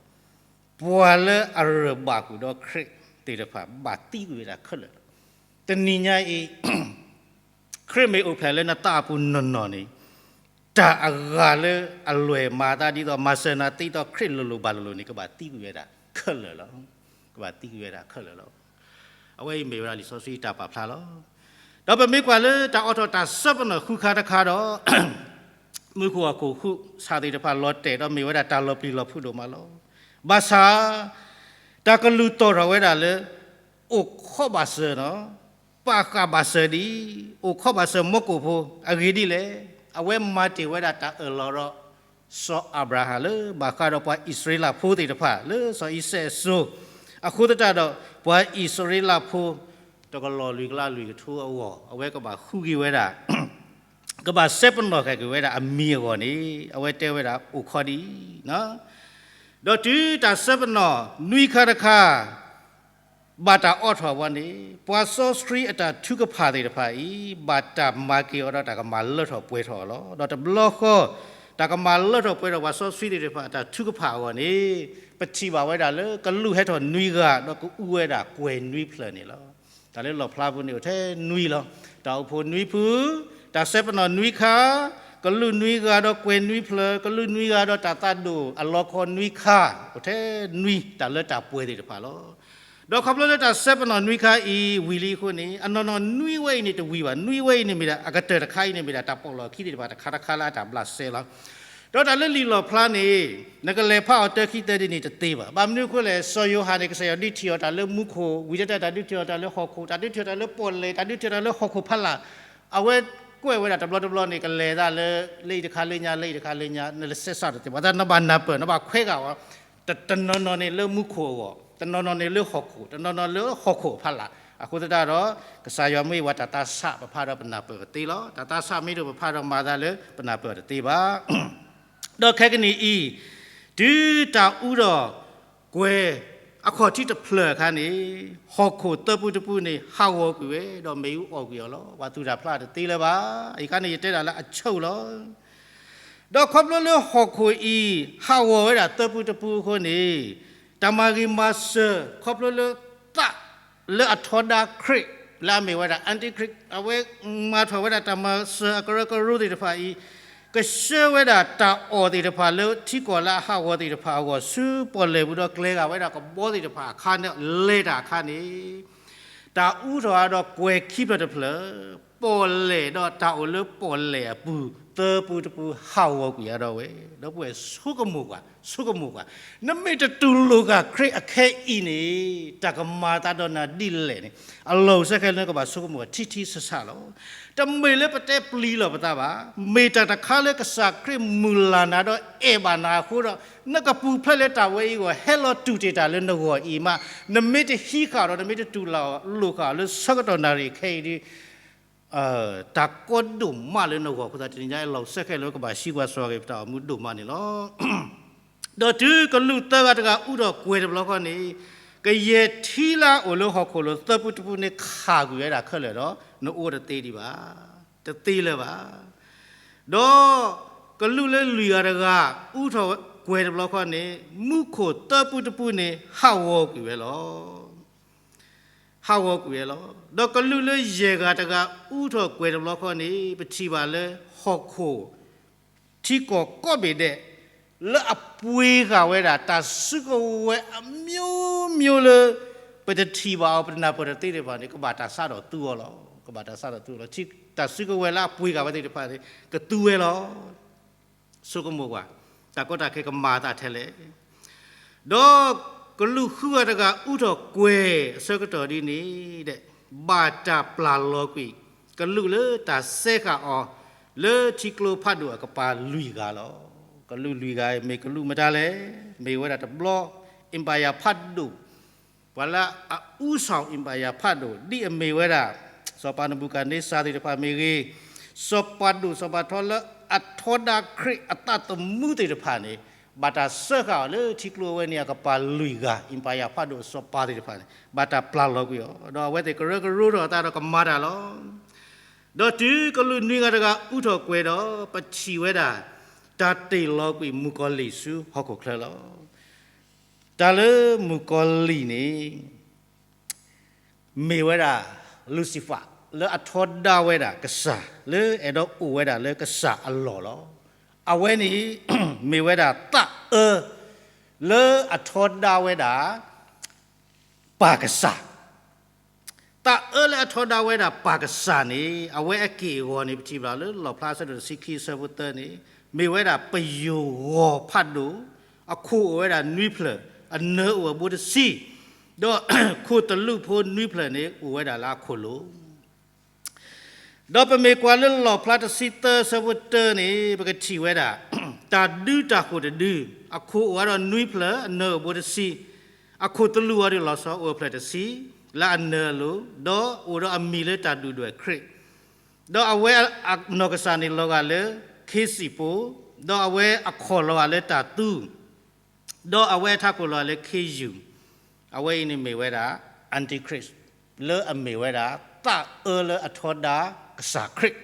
ပှၤလၢအရၢၢ်ဘၣ်ဃုာ်ဒီးခရံာ်သ့ၣ်တဖၣ် ဘၣ်သံကွံာ်ဝဲဒၣ်ခဲလၢာ်လီၤ. တနံၤညါအံၤ ခရံာ်မ့ၢ်အိၣ်ဖျဲၣ်လၢနသးအပူၤနီၢ်နီၢ်န့ၣ် တၢ်အဂၤလၢအလွဲၢ်မၤသးဒ်သိး မၤစၢၤနၤသ့သိးခရံာ်လိၤလိၤဘၣ်လိၤလိၤန့ၣ် ကဘၣ်သံကွံာ်ဝဲဒၣ်ခဲလၢာ်လီၤ. ကဘၣ်သံကွံာ်ဝဲဒၣ်ခဲလၢာ်လီၤ. အဝဲအံၤမ့ၢ်ဝဲဒၣ်လံာ်စီဆှံတၢ်ပာ်ဖျါလီၤ. ဒီးပမ့ၢ်ကွၢ်လၢတၢ်အိးထီၣ်တၢ်စဲပနီၣ်ဃုခါတခါဒီး မူခိၣ်ဟီၣ်ခိၣ်ဃုဆၣ်သ့ၣ်တဖၣ်လီၤတဲာ်ဒီးမ့ၢ်ဝဲဒၣ်တၢ်လီၤပျံၤလီၤဖုးဒိၣ်မးလီၤ. ဘၣ်ဆၣ် တၢ်ကလုၢ်တီၢ်ထီၣ်ဝဲဒၣ်လၢ အိၣ်ခိးဘၣ်စၢၤနီၤ, ပာ်ဃာ်ဘၣ်စၢၤဒံး, အိၣ်ခိးဘၣ်စၢၤမူခိၣ်ဖိ အဂ့ၢ်ဒ်လဲၣ်, အဝဲမၤတ့ၢ်ဝဲဒၣ်တၢ်အၢၣ်လီၤဒီး စီၤအၤဘြၤဟၣ်လၢဘၣ်ဃးဒီးပှၤအံၣ်စရ့လးဖိသ့ၣ်တဖၣ် လၢစီၤအံၤစဲးအစိၤ, အဃိသတးဒီး ပှၤအံၣ်စရ့လးဖိ တကလီၢ်လွံၢ်ကလးလွံၢ်ကထိအဂီၢ် အဝဲကဘၣ်ဃုက့ၤဝဲဒၣ် ကဘၣ်စဲပနီၣ်ဃာ်က့ၤဝဲဒၣ်အမံၤအဂီၢ်န့ၣ် အဝဲတဲဝဲဒၣ်အိၣ်ခိးဒံး, ဒီးတုၤတၢ်စဲပနီၣ်နွံခါတခါ ဘၣ်တၢ်အိးထီၣ်ဝဲန့ၣ် ပှၤစီဆှံအတၢ်ထုကဖၣ်သ့ၣ်တဖၣ်အံၤ ဘၣ်တၢ်မၤက့ၤအီၤဒီးတၢ်ကမၤလၢထီၣ်ပှဲၤထီၣ်အီၤလီၤ. ဒီးတဘျီဃီ တၢ်ကမၤလၢထီၣ်ပှဲၤထီၣ်ပှၤစီဆှံသ့ၣ်တဖၣ်အတၢ်ထုကဖၣ်အဂီၢ်န့ၣ် ပထံၣ်ဘၣ်ဝဲဒၣ်လၢကလူးဟဲထီၣ်နွံဂၤ ဒီးကအူဝဲဒၣ်ကွဲၤနွံဖျၢၣ်န့ၣ်လီၤ. တၢ်လၢလီၣ်ဖျါပူၤန့ၣ်အိၣ်ထဲနွံလီၤ. တၢ်အိၣ်ဖှိၣ်နွံဖု, တၢ်စဲပနီၣ်နွံခါ, ကလူးနွံဂၤဒီးကွဲၤနွံဖျၢၣ်, ကလူးနွံဂၤဒီးတၢ်သးဒိၣ်အလီခီနွံခါ, အိၣ်ထဲနွံတၢ်လၢတၢ်ပှဲၤသ့ၣ်တဖၣ်လီၤ. ဒီးခီဖျိလၢတၢ်စဲပနီၣ်နွံခါအံၤဝံၤလံအဃိန့ၣ် အနီၢ်နီၢ်နွံဝဲအံၤန့ၣ်တဝံၤဘၣ်. နွံဝဲအံၤန့ၣ်မ့ၢ်ဒၣ် အကတၢၢ်တခါအံၤန့ၣ်မ့ၢ်ဒၣ် တၢ်ပီၣ်လီၢ်ခံသ့ၣ်တဖၣ်တခါတခါလၢအတၢ်ဘျးစဲလီၤ. ဒီးတၢ်လၢလံာ်လီၣ်ဖျါန့ၣ် နကလဲၤဖးအီၤတၢခံသၢဒ်န့ၣ်တသ့ဘၣ်. ဘၣ်မနုၤအဃိလဲၣ်, စီၤယိၤဟၣ်န့ၣ် ကစၢ်ယွၤဒုးထံၣ်အီၤတၢ်လၢမူခိၣ်, ဝံၤတၢ်တၢ်ဒုးထံၣ်အီၤတၢ်လၢဟီၣ်ခိၣ်, တၢ်ဒုးထံၣ်အီၤတၢ်လၢပီၣ်လဲၣ်, တၢ်ဒုးထံၣ်အီၤတၢ်လၢဟီၣ်ခိၣ်ဖီလာ်, အဝဲကွဲးဝဲဒၣ်တဘျီတဘျီန့ၣ် ကလဲၤသးလၢ လၢအံၤတခါလၢညါ, လၢအံၤတခါလၢညါ, နလဲၤဆဲးစးတသ့ဘၣ်. တၢ်နဘၣ်နၢ်ပၢၢ်, နဘၣ်ခွဲးဂၤအီၤ, တနီၤနီၤန့ၣ်လၢမူခိၣ်အဂီၢ်, တနီၤနီၤန့ၣ်လၢဟီၣ်ခိၣ်, တနီၤနီၤလၢဟီၣ်ခိၣ်ဖီလာ်. အဃိသတးဒီး ကစၢ်ယွၤမ့ၢ်ဝဲတၢ်သးဆးပဖးဒီးပနၢ်ပၢၢ်ကသ့လီၤ. တၢ်သးဆးမ့ၢ်တအိၣ်ပဖးဒီးမၤသးလၢ ပနၢ်ပၢၢ်တသ့ဘၣ်. ဒီးခဲကနံၣ်အံၤ, တုၤတၢ်အူဒီးကွဲၤအခီၣ်ထံးတဖျၢၣ်အခါန့ၣ်, ဟီၣ်ခိၣ်သၢပူတပူန့ၣ် ဟးဂီၤကွံာ်ဝဲ, ဒီးမ့ၣ်အူအီၣ်ကွံာ်အီၤလီၤ. ပှၤသူၣ်တၢ်ဖျးတသ့လၢၤဘၣ်. အံၤခါန့ၣ် ယတဲဒၣ်လၢအဆိလီၤ. ဒီးခီဖျိလၢဟီၣ်ခိၣ်အံၤ ဟးဂီၤဝဲဒၣ်သၢပူတပူအဃိန့ၣ်, တၢ်မၤဂ့ၤမၤစၢၤ ခီဖျိလၢသးလၢအထီဒါခရံာ် လၢအမ့ၢ်ဝဲဒၣ် Antichrist အဝဲမၤထီၣ်ဝဲဒၣ်တၢ်မၤစၢၤအကရၢကရိသ့ၣ်တဖၣ်အံၤ, ကဆှၢဝဲဒၣ်တၢ်အီၣ်သ့ၣ်တဖၣ်လၢထံကီၢ်လၢအဟးဂီၤသ့ၣ်တဖၣ်အဂီၢ် ဆူပီၣ်လဲၣ်ပူၤဒီးကျဲၤဂာ်ဝဲဒၣ်ကဘီသ့ၣ်တဖၣ်အခါန့ၣ် လဲၤတၢ်အခါန့ၣ်, တၢ်အူထီၣ်အါဒီးကွဲၤခံဖျၢၣ်တဖျၢၣ်, ပီၣ်လဲၣ်ဒီးတၢ်အိၣ်လၢပီၣ်လဲၣ်အပူၤ သၢပူတပူဟးဂီၤကွံာ်အါဒီးဝဲ, ဒီပုၢ်ဝဲၢ်ဆိကမိၣ်ကွၢ်, ဆိကမိၣ်ကွၢ်, နမ့ၢ်တတူၢ်လိာ်ဃာ်ခရံာ်အခဲအံၤန့ၣ် တၢ်ကမၤသးဒီးနၤဒ်လဲၣ်န့ၣ် အလီၢ်အိၣ်စ့ၢ်ကီးလၢနကဘၣ်ဆိကမိၣ်ထံထံဆးဆးလီၤ. တမ့ၢ်လၢပတဲပျံၤလီၤပသးဘၣ်, မ့ၢ်တၢ်တခါလၢကစၢ်ခရံာ်မုၢ်လၢ်နၤဒီးအဲၣ်ဘၣ်နၤအဃိဒီး နကပူၤဖျဲးလၢတၢ်ဝဲအံၤအဂီၢ် ဟဲလီၤတူၢ်တ့ၢ်တၢ်လၢနဂီၢ်အံၤမး, နမ့ၢ်တဟံးဃာ်ဒီး နမ့ၢ်တတူၢ်လိာ်လိာ်ဃာ်လၢဆၢကတီၢ်နၣ်ရံၣ်ခဲအံၤဒီး တၢ်ကီဒိၣ်မးလၢနဂီၢ်အဃိသတး တနံၤညါအလီၢ်အိၣ်စ့ၢ်ကီးလၢကဘၣ်ဟံးကွၢ်စှီၤဂ့ၤပတၢ်အိၣ်မူဒိၣ်မးန့ၣ်လီၤ. ဒီးတုၤကလူးသၢဂၤတဂၤအူထီၣ်ကွဲၤတဘျီဃီန့ၣ်, ကယဲၢ်ထံလၢအအိၣ်လၢဟီၣ်ခိၣ်လိၤသၢပူတပူန့ၣ်ခးကွံာ်ဝဲဒၣ်ခဲလၢာ်ဒီး နအိၣ်တသ့ဒံးဘၣ်, တသ့လၢၤဘၣ်. ဒီးကလူးလၢလွံၢ်ဂၤတဂၤ အူထီၣ်ကွဲၤတဘျီဃီန့ၣ် မူခိၣ်သၢပူတပူန့ၣ် ဟးဂီၤကွံာ်ဝဲလီၤ. ဟးဂီၤကွံာ်ဝဲလီၤ. ဒီးကလူးလၢယဲၢ်ဂၤတဂၤ အူထီၣ်ကွဲၤတဘျီဃီန့ၣ် ပထံၣ်ဘၣ်လၢဟီၣ်ခိၣ် ထံကီၢ်ကိးဘ့ၣ်ဒဲး လၢအပှ့ၤဃာ်ဝဲဒၣ်တၢ်စုကဝဲၤအမျိုးမျိုးလၢ ပတထံၣ်ဘၣ်အီၤ ပတနၢ်ပၢၢ်တသ့သ့ၣ်တဖၣ်န့ၣ် ကဘၣ်တၢ်စးထီၣ်သူအီၤလီၤ. ကဘၣ်တၢ်စးထီၣ်သူအီၤလီၤ. တၢ်စုကဝဲၤလၢအပှ့ၤဃာ်ဝဲသ့ၣ်တဖၣ်န့ၣ် ကသူဝဲလီၤ. ဆိကမိၣ်ကွၢ်, တၢ်ကီတၢ်ခဲကမၤအသးထဲလဲၣ်. ဒီးကလူးဃုဂၤတဂၤ အူထီၣ်ကွဲၤအဆၢကတီၢ်ဒ်န့ၣ်ဒီး ဘၣ်တၢ်ပျၢ်လီၤကွံာ် ကလူးလၢတၢ်စဲဃာ်အီၤ လၢထံကျိဖးဒိၣ်အကပၤလွံၢ်ဂၤလီၤ. ကလူးလွံၢ်ဂၤ မ့ၢ်ကလူးမတၤလဲၣ်. မ့ၢ်ဝဲဒၣ်တဘျီ အံပၤယၣ်ဖးဒိၣ် ပှၤလၢအအူစီၤအံပၤယၣ်ဖးဒိၣ် ဒ်အမ့ၢ်ဝဲဒၣ် စီၤပၤနဘူၤခၣ်န့စၢ်သ့ၣ်တဖၣ်မ့ၢ်ဂ့ၤ, စီၤပၤဒိၣ်စီၤပၤထီလၢအထီဒါခရံာ်အသးသမူသ့ၣ်တဖၣ်န့ၣ် ဘၣ်တၢ်စဲဃာ်အီၤလၢထံကျိအဝဲန့ၣ်အကပၤလွံၢ်ဂၤ အံပၤယၣ်ဖးဒိၣ်အစီၤပၤသ့ၣ်တဖၣ်န့ၣ် ဘၣ်တၢ်ပျၢ်လီၤကွံာ်အီၤ ဒီးအဝဲသ့ၣ်ကရၢကရိထီၣ်အသးဒီးကမၤတၢ်လီၤ. ဒီးတုၤကလူးနွံဂၤတဂၤအူထီၣ်ကွဲၤဒီး ပထံၣ်ဝဲဒၣ် တၢ်တ့ၢ်လီၤကွံာ်မုၣ်ကီၤလံၢ်ဆူဟီၣ်ခိၣ်ချၢလီၤ. တၢ်လၢမုၣ်ကီၤလံၢ်န့ၣ် မ့ၢ်ဝဲဒၣ် Lucifer လၢအထီဒါဝဲဒၣ်ကစၢ် လၢအဲၣ်ဒိးအိၣ်ဝဲဒၣ်လၢကစၢ်အလီၢ်လီၤ. အဝဲန့ၣ် မ့ၢ်ဝဲဒၣ်သးအၢ လၢအထီဒါဝဲဒၣ် ပၢ်ကစၢ် သးအၢလၢအထီဒါဝဲဒၣ်ပၢ်ကစၢ်န့ၣ် အဝဲအက့ၢ်အဂီၤန့ၣ် ပထံၣ်ဘၣ်လၢလီၣ်ဖျါအဆၢဒိၣ်တဆံခံအဆၢဖိသၢန့ၣ် မ့ၢ်ဝဲဒၣ်ပယိၤဂီၤဖးဒိၣ်, အခိၣ်အိၣ်ဝဲဒၣ်နွံဖျၢၣ်, အနၢၤအိၣ်အဘိတဆံ, ဒီးခိၣ်သလုးဖိနွံဖျၢၣ်န့ၣ် အိၣ်ဝဲဒၣ်လၢအခိၣ်လိၤ ဒီးပမ့ၢ်ကွၢ်လၢလီၣ်ဖျါတဆံသၢအဆၢဖိတၢန့ၣ် ပကထံၣ်ဝဲဒၣ် တၢ်ဒုးတၢ်ဃိၣ်တဒု, အခိၣ်အိၣ်ဝဲဒီးနွံဖျၢၣ်, အနၢၤအိၣ်ဘိတဆံ, အခိၣ်သလုးအီၤဒုးလီၤဆီအိၣ်အဖျၢၣ်တဆံ လၢအနၢၤအလိၤ, ဒီးအိၣ်ဒီးအမံၤလၢတၢ်ဒုၣ်ဒွဲၣ်ခရံာ်, ဒီးအဝဲအနီၢ်ကစၢ်န့ၣ်လီၤဂာ်လၢခ့စံၣ်ပူၤ, ဒီးအဝဲအခီၣ်လီၤဂာ်လၢတၢ်သူ ဒီးအဝဲအထးခိၣ်လီၤဂာ်လၢခ့ယုၢ်, အဝဲအံၤန့ၣ်မ့ၢ်ဝဲဒၣ် Antichrist လၢအမ့ၢ်ဝဲဒၣ် သးအၢလၢအထီဒါကစၢ်ခရံာ်,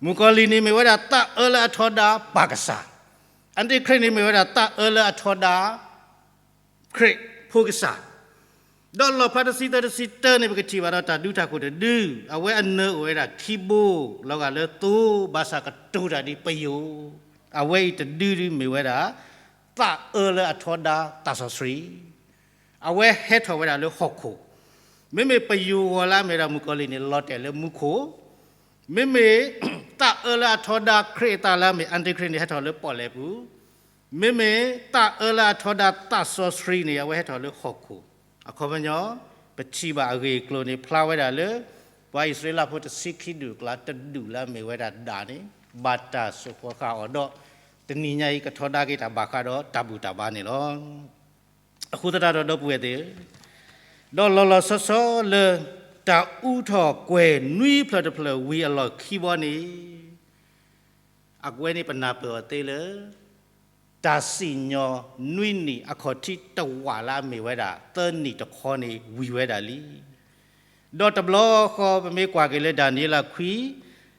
မုၣ်ကီၤလံၢ်န့ၣ်မ့ၢ်ဝဲဒၣ် သးအၢလၢအထီဒါပၢ်ကစၢ်, Antichrist န့ၣ်မ့ၢ်ဝဲဒၣ် သးအၢလၢအထီဒါ ခရံာ်ဖိကစၢ်, ဒီးလီၣ်ဖျါတဆံသၢတဆံတၢန့ၣ် ပကထံၣ်ဘၣ်ဒီးတၢ်ဒုးတၢ်ဃိၣ်တဒု, အဝဲအနၢၤအိၣ်ဝဲဒၣ်ခံဘိ, လီၤဂာ်လၢသိ, ဘၣ်ဆၣ်ကတိၤတၢ်ဒ်ပယိၤ, အဝဲအံၤတဒုဒုမ့ၢ်ဝဲဒၣ် သးအၢလၢအထီဒါတၢ်စီဆှံ, အဝဲဟဲထီၣ်ဝဲဒၣ်လၢဟီၣ်ခိၣ်, မ့မ့ၢ်ပယိၤဂီၤလၢအမ့ၢ်ဒၣ်မုၣ်ကီၤလံၢ်န့ၣ် လီၤတဲာ်လၢမူခိၣ်, မ့မ့ၢ် သးအၢလၢအထီဒါခရံာ်အသးလၢအမ့ၢ် Antichrist န့ၣ် ဟဲထီၣ်လၢပီၣ်လဲၣ်ပူၤ, မ့မ့ၢ်သးအၢလၢအထီဒါသးစီဆှံန့ၣ် အဝဲဟဲထီၣ်လၢဟီၣ်ခိၣ်, အခီပညီ ပထံၣ်ဘၣ်အဂ့ၢ်အကျိၤန့ၣ် ဖျါဝဲဒၣ်လၢ ပှၤအံၣ်စရ့လးဖိတဆံခံဒူၣ်အကျါ တဒူၣ်လၢအမ့ၢ်ဝဲဒၣ်ဒၣ်န့ၣ် ဘၣ်တၢ်စိာ်ဃီၤဃာ်အီၤဒီး တနံၤညါအံၤကထီဒါက့ၤတၢ်ဘၣ်ဃးဒီးတၢ်ဘူၣ်တၢ်ဘါန့ၣ်လီၤ. အဃိသတးဒီးဒီပုၢ်ဝဲၢ်သ့ၣ်ဧၢ, ဒီးလီၤလီၤဆီဆီလၢ တၢ်အူထီၣ်ကွဲၤနွံဖျၢၣ်တဖျၢၣ်ဝံၤအလီၢ်ခံဘီန့ၣ် အဝဲန့ၣ်ပနၢ်ပၢၢ်အီၤသ့လၢ တၢ်စံၣ်ညီၣ်နွံနံၣ်အခီၣ်ထံးတဝာ်လၢအမ့ၢ်ဝဲဒၣ် သၢနံၣ်တခီန့ၣ်ဝံၤဝဲဒၣ်လံ. ဒီးတဘျီဃီပမ့ၢ်ကွၢ်က့ၤလၢဒၤနံးယ့လးခွံ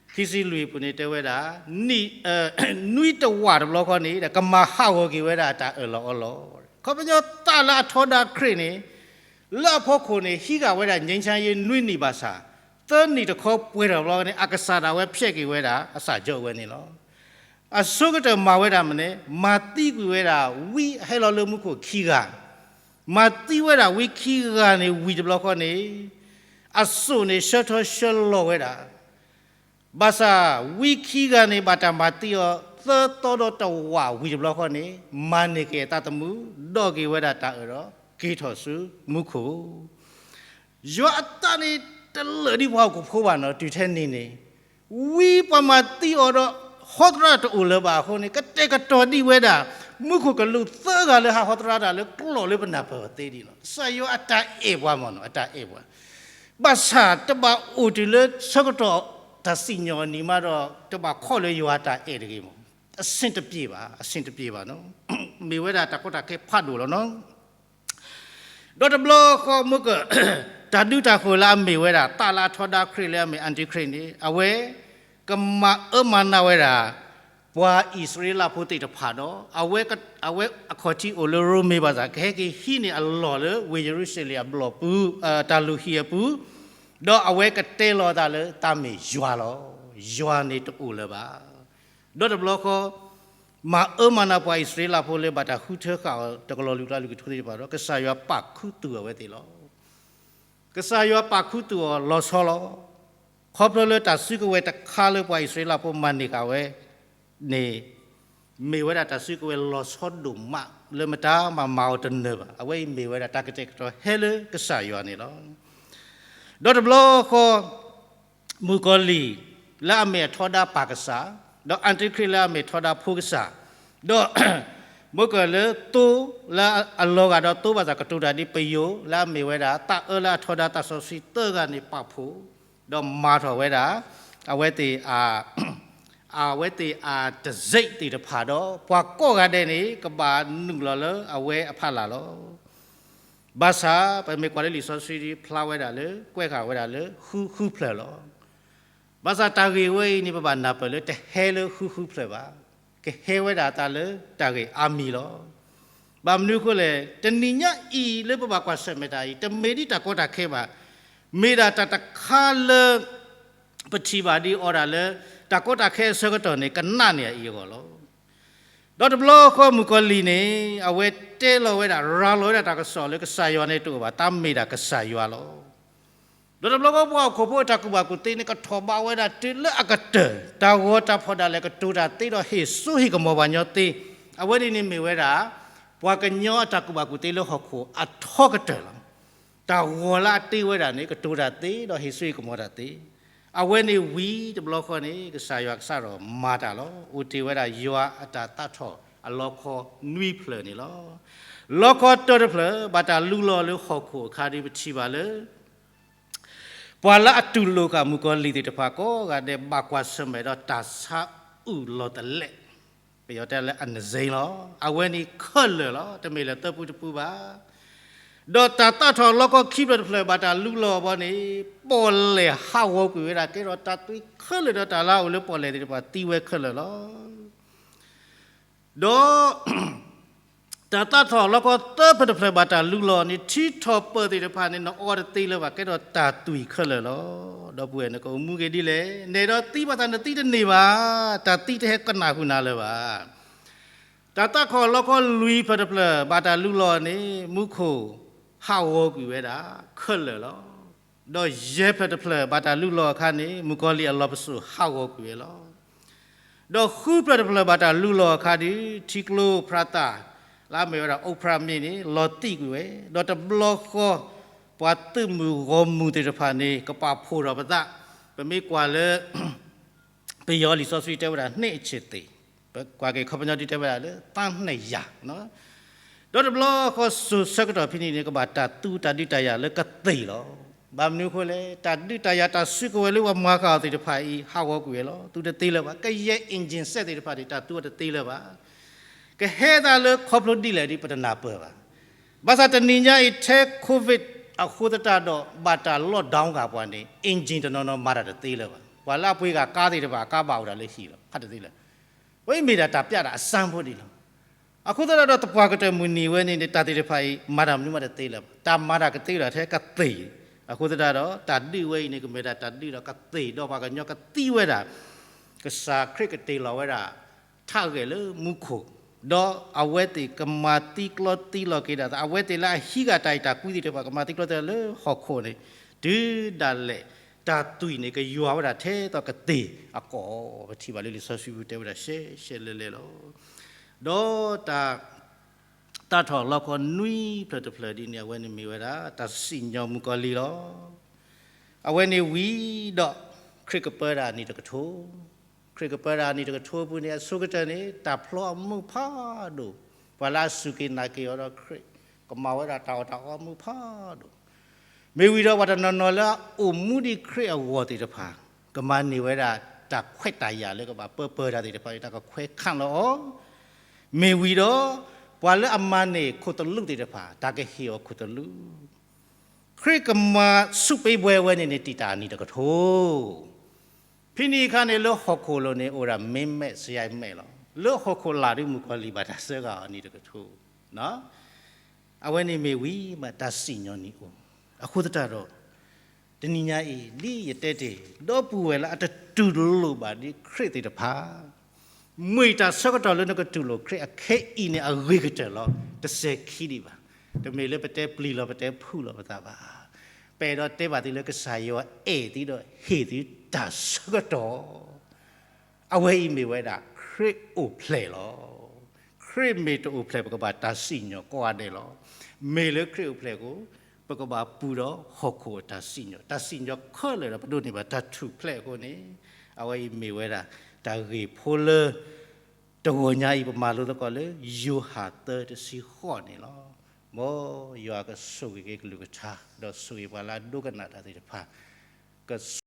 ခံဆံလွံၢ်အပူၤန့ၣ်တဲဝဲဒၣ် နံၣ် နွံတဝာ်တဘျီဃီန့ၣ် ကမၤဟးဂီၤက့ၤဝဲဒၣ်တၢ်အၢၣ်လီၤအီလီၤ. ခီပညီသးလၢအထီဒါခရံာ်န့ၣ် လၢအဖီခိၣ်န့ၣ် ဟံးဃာ်ဝဲဒၣ် ငြိမ်းချမ်းရေး နွံနံၣ်ဘၣ်ဆၣ် သၢနံၣ်တခီပှဲၤထီၣ်တဘျီန့ၣ် အကစၢ်ဒၣ်ဝဲဖျဲးက့ၤဝဲဒၣ် အစၢ်ကၠီဝဲန့ၣ်လီၤ. အဆိကတၢၢ်မၤဝဲဒၣ်မနုၤလဲၣ်, မၤသံကွံာ်ဝဲဒၣ်ဝံဟဲလီၤလၢမူခိၣ်ခံဂၤ, မၤသံဝဲဒၣ်ဝံခံဂၤန့ၣ်ဝံၤတဘျီဃီန့ၣ် အစိၣ်န့ၣ်ဆှၢထီၣ်ဆှၢလီၤဝဲဒၣ် ဘၣ်ဆၣ်ဝံခံဂၤန့ၣ် ဘၣ်တၢ်မၤသံအီၤ သၢသီဒီးတဝာ်ဝံၤတဘျီဃီန့ၣ် မၤန့ၢ်က့ၤအသးသမူ ဒီးက့ၤဝဲဒၣ်တၢ်အၢၣ်ဒီး က့ၤထီၣ်ဆူမူခိၣ် ယွၤအသးန့ၣ်တလၢာ်ဒ်ပှၤဟီၣ်ခိၣ်ဖိဘၣ်နီၤ တုၤထဲန့ၣ်န့ၣ် ဝံပှၤမၤသံအီၤဒီး ဟီသရၣ်တအိၣ်လၢၤဘၣ်အဃိန့ၣ် ကတဲာ်ကတီၤဒံးဝဲဒၣ် မူခိၣ်ကလူးသၢဂၤလၢဟးဟီသရၣ်တၢ်လၢကျိာ်လၢပနၢ်ပၢၢ်အီၤသ့ဒ်န့ၣ်လီၤ. ကစၢ်ယွၤအတၢ်အဲၣ်ပှၤမ့ၢ်နီၤ အတၢ်အဲၣ်ပှၤ ဘၣ်ဆၣ်တဘၣ်အိၣ်တုၤလၢဆၢကတီၢ်တၢ်စံၣ်ညီၣ်အနံၤမးဒီး တဘၣ်ခီၣ်လၢယွၤအတၢ်အဲၣ်တဂ့ၤမ့ၢ် အဆင်တပြေပါ အဆင်တပြေပါနီၤ မ့ၢ်ဝဲဒၣ်တၢ်ကီတၢ်ခဲဖးဒိၣ်လီၤနီၤ ဒီးတဘျီဃီမ့ၢ်က တၢ်ဒုးတၢ်ဃိၤလၢအမ့ၢ်ဝဲဒၣ် သးလၢအထီဒါခရံာ်လၢအမ့ၢ် Antichrist န့ၣ် အဝဲကမၤအၢမၤနးဝဲဒၣ် ပှၤအံၣ်စရ့လးဖိသ့ၣ်တဖၣ်ဒီး အဝဲအခီၣ်ထံးအိၣ်လၢရိမ့ၤဘၣ်ဆၣ် ကဟဲက့ၤဟံးန့ၢ်အလီၢ်လၢဝ့ၢ်ယရူၤၡလ့ၣ်အဘျီၣ်ပူၤ တၢ်လုၢ်ဟံၣ်အပူၤ ဒီးအဝဲကတဲလီၤအသးလၢသးမ့ၢ်ယွၤလီၤ. ယွၤန့ၣ်တအိၣ်လၢၤဘၣ် ဒီးတဘျီဃီ မၤအၢမၤနးပှၤအံၣ်စရ့လးဖိလၢဘၣ်တၢ်ဃုထၢဃာ်အီၤ တကလီၤလူၤကျါလူၤကထိသ့ၣ်တဖၣ်ဒီး ကစၢ်ယွၤပာ်ခူသူၣ်အဝဲသ့ၣ်လီၤ. ကစၢ်ယွၤပာ်ခူသူၣ်အီၤလီၤဆီလီၤ. ခီဖျိလၢတၢ်စုကဝဲၤတခါလၢပှၤအံၣ်စရ့လးဖိမၤန့ၢ်ဃာ်ဝဲ န့ၣ် မ့ၢ်ဝဲဒၣ်တၢ်စုကဝဲၤလီၤဆီဒိၣ်မး လၢမတၤမၤမၤအီၤတနၢၤဘၣ်. အဝဲအံၤမ့ၢ်ဝဲဒၣ်တၢ်ကတဲာ်ကတီၤဟဲလၢကစၢ်ယွၤန့ၣ်လီၤ. ဒီးတဘျီဃီ မုၣ်ကီၤလံၢ် လၢအမ့ၢ်အထီဒါပၢ်ကစၢ်, ဒီး Antichrist လၢအမ့ၢ်ထီဒါဖိကစၢ်, ဒီး မ့ၢ်ကလၢသိလၢအလီၤဂာ်ဒီးသိဘၣ်ဆၣ်ကတိၤတၢ်ဒ်ပယိၤ လၢအမ့ၢ်ဝဲဒၣ် သးအၢလၢအထီဒါသးစီဆှံသၢဂၤန့ၣ်ပာ်ဖှိၣ်, ဒီးမၤထီၣ်ဝဲဒၣ် အဝဲသ့ၣ် အဝဲသ့ၣ်အတစဲးသ့ၣ်တဖၣ်ဒီး ပှၤကိးဂၤဒဲးန့ၣ် ကဘၣ်နုာ်လီၤလၢအဝဲအဖီလာ်လီၤ. ဘၣ်ဆၣ် ပမ့ၢ်ကွၢ်လၢလံာ်စီဆှံဒ်ဖျါဝဲဒၣ်လၢ ကွဲးဃာ်ဝဲဒၣ်လၢဃုဃုဖျၢၣ်လီၤ. ဘၣ်ဆၣ်တၢ်ဂ့ၢ်ဝဲအံၤန့ၣ် ပဘၣ်နၢ်ပၢၢ်လၢတဟဲလၢဃုဃုဖျၢၣ်ဘၣ်. ကဟဲဝဲဒၣ်အသးလၢတၢ်ဂ့ၢ်အါမံၤလီၤ. ဘၣ်မနုၤအဃိလဲၣ်, တနံၤညါအံၤလၢပဘၣ်ကွၢ်ဆၢၣ်မဲာ်တၢ်အံၤ တမ့ၢ်ဒ်တၢ်ကီတၢ်ခဲဘၣ်, မ့ၢ်ဒၣ်တၢ်တခါလၢ ပထံၣ်ဘၣ်ဒ်အီၤဒၣ်လၢ တၢ်ကီတၢ်ခဲအဆၢကတီၢ်န့ၣ် ကနးန့ၢ်အအံၤအဂီၢ်လီၤ. ဒီးတဘျီဃီမုၣ်ကီၤလံၢ်န့ၣ် အဝဲတဲလီၤဝဲဒၣ် ရၤလီၤဝဲဒၣ်တၢ်ကစီၣ်လၢကစၢ်ယွၤန့ၣ်တအိၣ်ဘၣ်, တၢ်မ့ၢ်ဒၣ်ကစၢ်ယွၤလီၤ. ဒီးတဘျီဃီပှၤဟီၣ်ခိၣ်ဖိအတၢ်ကူၣ်ဘၣ်ကူၣ်သ့န့ၣ် ကထီၣ်ဘးဝဲဒၣ်တုၤလၢအကတၢၢ်, တၢ်ဂီၤတၢ်ဖီၣ်ဒၣ်လဲာ်ကတိၤတၢ်သ့ဒီးဟ့ၣ်စိဟ့ၣ်ကမီၤပှၤညီသ့, အဝဲန့ၣ်န့ၣ်မ့ၢ်ဝဲဒၣ် ပှၤကညီအတၢ်ကူၣ်ဘၣ်ကူၣ်သ့လၢဟီၣ်ခိၣ်အထီကတၢၢ်လီၤ. တၢ်ဂီၤလၢအတ့ဝဲဒၣ်န့ၣ် ကတိၤတၢ်သ့ဒီးဟ့ၣ်စိဟ့ၣ်ကမီၤတၢ်သ့, အဝဲန့ၣ်ဝံၤတဘျီဃီန့ၣ် ကစၢ်ယွၤကစးထီၣ်မၤတၢ်လီၤ. အိၣ်တ့ၢ်ဝဲဒၣ်ယွၤအတၢ်သးထီၣ်အလီခီနွံဖျၢၣ်န့ၣ်လီၤ. လီခီတၢတဖျၢၣ် ဘၣ်တၢ်လူလီၤလၢဟီၣ်ခိၣ်အခါဒီး ပထံၣ်ဘၣ်လၢ ပှၤလၢအတူၢ်လိာ်ဃာ်မုၣ်ကီၤလံၢ်သ့ၣ်တဖၣ်ကိးဂၤဒဲး ဘၣ်ကွၢ်ဆၢၣ်မဲာ်ဒီးတၢ်ဆါအုၣ်လီၤတလဲး, ပယီၤတဲလၢအနစ့လီၤ. အဝဲန့ၣ်ခဲလၢာ်လီၤ, တမ့ၢ်လၢသၢပူတပူဘၣ်. ဒီးတၢ်သးထီၣ်လီခီခံဖျၢၣ်တဖျၢၣ် ဘၣ်တၢ်လူလီၤဘီန့ၣ် ပီၣ်လဲၣ်ဟးဂီၤကွံာ်ဝဲဒၣ် ကဲထီၣ်တၢ်သွံၣ်ခဲလၢာ်ဒီးတၢ်လၢအအိၣ်လၢပီၣ်လဲၣ်သ့ၣ်တဖၣ်သံဝဲခဲလၢာ်လီၤ. ဒီး တၢ်သးထီၣ်လီခီသၢဖျၢၣ်တဖျၢၣ် ဘၣ်တၢ်လူလီၤန့ၣ် ထံထီၣ်ပၢၢ်သ့ၣ်တဖၣ်န့ၣ် နအီတသ့လၢၤဘၣ် ကဲထီၣ်တၢ်သွံၣ်ခဲလၢာ်လီၤ. ဒီပုၢ်ဝဲၢ် နကအိၣ်မူက့ၤဒ်လဲၣ်, နဲဒိးသံဘၣ်သးနသံတန့ၢ်ဘၣ်, တၢ်သံတဟဲကနၣ်ဃုာ်နၤလၢၤဘၣ်. တၢ်သးထီၣ်လီခီလွံၢ်ဖျၢၣ်တဖျၢၣ် ဘၣ်တၢ်လူလီၤန့ၣ် မူခိၣ်ဟးဂီၤကွံာ်ဝဲဒၣ်ခဲလၢာ်လီၤ. ဒီးယဲၢ်ဖျၢၣ်တဖျၢၣ် ဘၣ်တၢ်လူလီၤအခါန့ၣ် မုၣ်ကီၤလံၢ်အလီၢ်ပစိာ်ဟးဂီၤကွံာ်ဝဲလီၤ. ဒီးဃုဖျၢၣ်တဖျၢၣ် ဘၣ်တၢ်လူလီၤအခါဒီး ထံကျိဖရၤသၣ် လၢအမ့ၢ်ဝဲဒၣ်အိးဖရၣ်မ့ၢ်န့ၣ် လီၤသံၣ်ကွံာ်ဝဲ, ဒီးတဘျီဃီ ပှၤသုးမုၢ်ဂီၢ်မုၢ်သ့ၣ်တဖၣ်န့ၣ် ကပာ်ဖှိၣ်ထီၣ်ပသး, ပမ့ၢ်ကွၢ်လၢ ပယီၤလံာ်စီဆှံတဲဝဲဒၣ် နှစ်အချစ်သေ, ပကွၢ်က့ၤခီပညီဒ်တဲဝဲဒၣ်လၢ သန်းနှစ်ရာ် ဒီးတဘျီဃီစိၤဆၢကတီၢ်ဖဲန့ၣ်န့ၣ် ကဘၣ်တၢ်သူတၢ်ဒုးတၢ်ယၤလၢကသ့ၣ်လီၤ. ဘၣ်မနုၤအဃိလဲၣ်, တၢ်ဒုးတၢ်ယၤတၢ်စုကဝဲၤလၢပှၤမၤဃာ်အီၤသ့ၣ်တဖၣ်အံၤ ဟးဂီၤကွံာ်ဝဲလီၤ. သူတသ့လၢၤဘၣ်. ကယဲၢ် engine set သ့ၣ်တဖၣ်န့ၣ် တၢ်သူအီၤတသ့လၢၤဘၣ်. ကဟဲသးလၢခီဖျိဒ်လဲၣ်ဒီး ပတနၢ်ပၢၢ်ဘၣ်. ဘၣ်ဆၣ်တနံၤညါအံၤ ထဲ COVID အဃိသတးဒီး ဘၣ်တၢ် lockdown ဃာ်ပှၤန့ၣ် engine တနီၤနီၤမၤတၢ်တသ့လၢၤဘၣ်. ပှၤလၢအပှ့ၤဂၤကါသ့ၣ်တဖၣ် အကါဘၣ်အိၣ်ဒၣ်လၢဟံၣ်လီၤ. ဟးတသ့လၢၤ. ဝဲအံၤမ့ၢ်ဒၣ်တၢ်ပျးတၢ်အစၢဖိဒ်လီၤ. အဃိသတးဒီး သပှၢ်ကတၢၢ်မုၢ်နံၤဝဲန့ၣ်န့ၣ် တၢ်သ့ၣ်တဖၣ်အံၤ မၤတၢ်မနုၤမးတသ့လၢၤဘၣ်. တၢ်မၤတၢ်ကသ့ဒီးထဲကသ့ၣ်. အဃိသတးဒီး တၢ်ဒုးဝဲအံၤန့ၣ် ကမ့ၢ်ဒၣ်တၢ်ဒုးဒီးကသ့ၣ်ဒီးပှၤကညီကသံဝဲဒၣ် ကစၢ်ခရံာ်ကတ့ၢ်လီၤဝဲဒၣ် ထးဂဲၤလၢမူခိၣ်, ဒီးအဝဲသ့ၣ်ကမၤသံကျီသံလီၤက့ၤဒၣ်သး, အဝဲသ့ၣ်လၢအဟံးဃာ်တၢ်အဲၣ်တၢ်ကွံသ့ၣ်တဖၣ် ကမၤသံကျီသံလီၤလၢဟီၣ်ခိၣ်န့ၣ် တုၤဒၣ်လဲာ်တၢ်သွံၣ်န့ၣ် ကယွၤဝဲဒၣ်ထဲသိးကသ့ၣ်အကီၢ်, ပထံၣ်ဘၣ်လၢလံာ်စီဆှံပူၤတဲဝဲဒၣ်ရှဲရှဲလဲၤလဲၤလီၤ. ဒီးတၢ် သးထီၣ်လီခီနွံဖျၢၣ်တဖျၢၣ်ဒ်န့ၣ် အဝဲန့ၣ်မ့ၢ်ဝဲဒၣ် တၢ်စံၣ်ညီၣ်မုၣ်ကီၤလံၢ်လီၤ. အဝဲန့ၣ်ဝံၤဒီး ခရံာ်ကပၢဒၣ်အနံၤတကထိ, ခရံာ်ကပၢဒၣ်အနံၤတကထိအပူၤန့ၣ် အဆိကတၢၢ်န့ၣ် တၢ်ဖျီအမူးဖးဒိၣ်, ပှၤလၢအစူၢ်က့ၤနာ်က့ၤအီၤဒီးခရံာ် ကမၤဝဲဒၣ်တၢ်အီၣ်တၢ်အီအမူးဖးဒိၣ် မ့ၢ်ဝံၤဒီးပှၤတနီၤနီၤလၢအအိၣ်မူဒံးခရံာ်အဂီၢ်သ့ၣ်တဖၣ် ကမၤန့ၢ်ဝဲဒၣ်တၢ်ခွဲးတၢ်ယာ်လၢကဘၣ်ပၢပၢၤတၢ်သ့ၣ်တဖၣ် တၢ်ကခွဲးခးလီၤအီၤ, မ့ၢ်ဝံၤဒီး ပှၤလၢအမၤန့ၢ်ခိၣ်သလုးသ့ၣ်တဖၣ် တၢ်ကဟ့ၣ်အီၤခိၣ်သလုး, ခရံာ်ကမၤဆူၣ်ပ့ၤဘှဲဝဲန့ၣ်န့ၣ် တံာ်တာ်အနံၤတကထိ ဖဲန့ၣ်အခါန့ၣ် လၢဟီၣ်ခိၣ်လိၤန့ၣ် အိၣ်ဒၣ်မ့မဲာ်စယဲမဲာ်လီၤ. လၢဟီၣ်ခိၣ်လာ်ဒီးမုၣ်ကီၤလံၢ်ဘၣ်တၢ်စၢဃာ်အီၤအနံၤတကထိ, အဝဲန့ၣ်မ့ၢ်ဝံၤမး တၢ်စံၣ်ညီၣ်န့ၣ်အိၣ်. အဃိသတးဒီး တနံၤညါအံၤ ဒ်ယတဲတ့ၢ် ဒီပုၢ်ဝဲၢ်လၢအတတူၢ်လိာ်ဘၣ်ဒ်ခရံာ်သ့ၣ်တဖၣ် မ့ၢ်တၢ်ဆၢကတီၢ်လၢနကတူၢ်လိာ်ခရံာ်အခဲအံၤန့ၣ် အဂ့ၤကတၢၢ်လီၤ. တစဲးခံဒံးဘၣ်. တမ့ၢ်လၢပတဲပျံၤလီၤ ပတဲဖုးလီၤပသးဘၣ်. ပအဲၣ်ဒိးတဲဘၣ်သုလၢကစၢ်ယွၤအဲၣ်သုဒီးဟ့ၣ်သုတၢ်ဆၢကတီၢ် အဝဲအံၤမ့ၢ်ဝဲဒၣ် ခရံာ်အိၣ်ဖျဲၣ်လီၤ. ခရံာ်မ့ၢ်တအိၣ်ဖျဲၣ် ပကဘၣ်တၢ်စံၣ်ညီၣ်ကိးဂၤဒဲးလီၤ. မ့ၢ်လၢခရံာ်အိၣ်ဖျဲၣ်အဃိ ပကဘၣ်ပူၤဒီးဟီၣ်ခိၣ်အတၢ်စံၣ်ညီၣ်, တၢ်စံၣ်ညီၣ်ခဲလၢာ်ဒီး ပဒိးန့ၢ်ဘၣ်တၢ်ထူၣ်ဖျဲးအဃိန့ၣ် အဝဲအံၤမ့ၢ်ဝဲဒၣ် တၢ်ဂ့ၢ်ဖိလၢ တဂီၤညါအံၤ ပမၤလိသကိးလၢ ယိၤဟၣ်သၢတဆံဃိးန့ၣ်လီၤ. မ်ယွၤကဆိၣ်ဂ့ၤက့ၤကလုၢ်ကထါ ဒီးဆိၣ်ဂ့ၤပှၤလၢအဒိကနၣ်တၢ်သ့ၣ်တဖၣ် က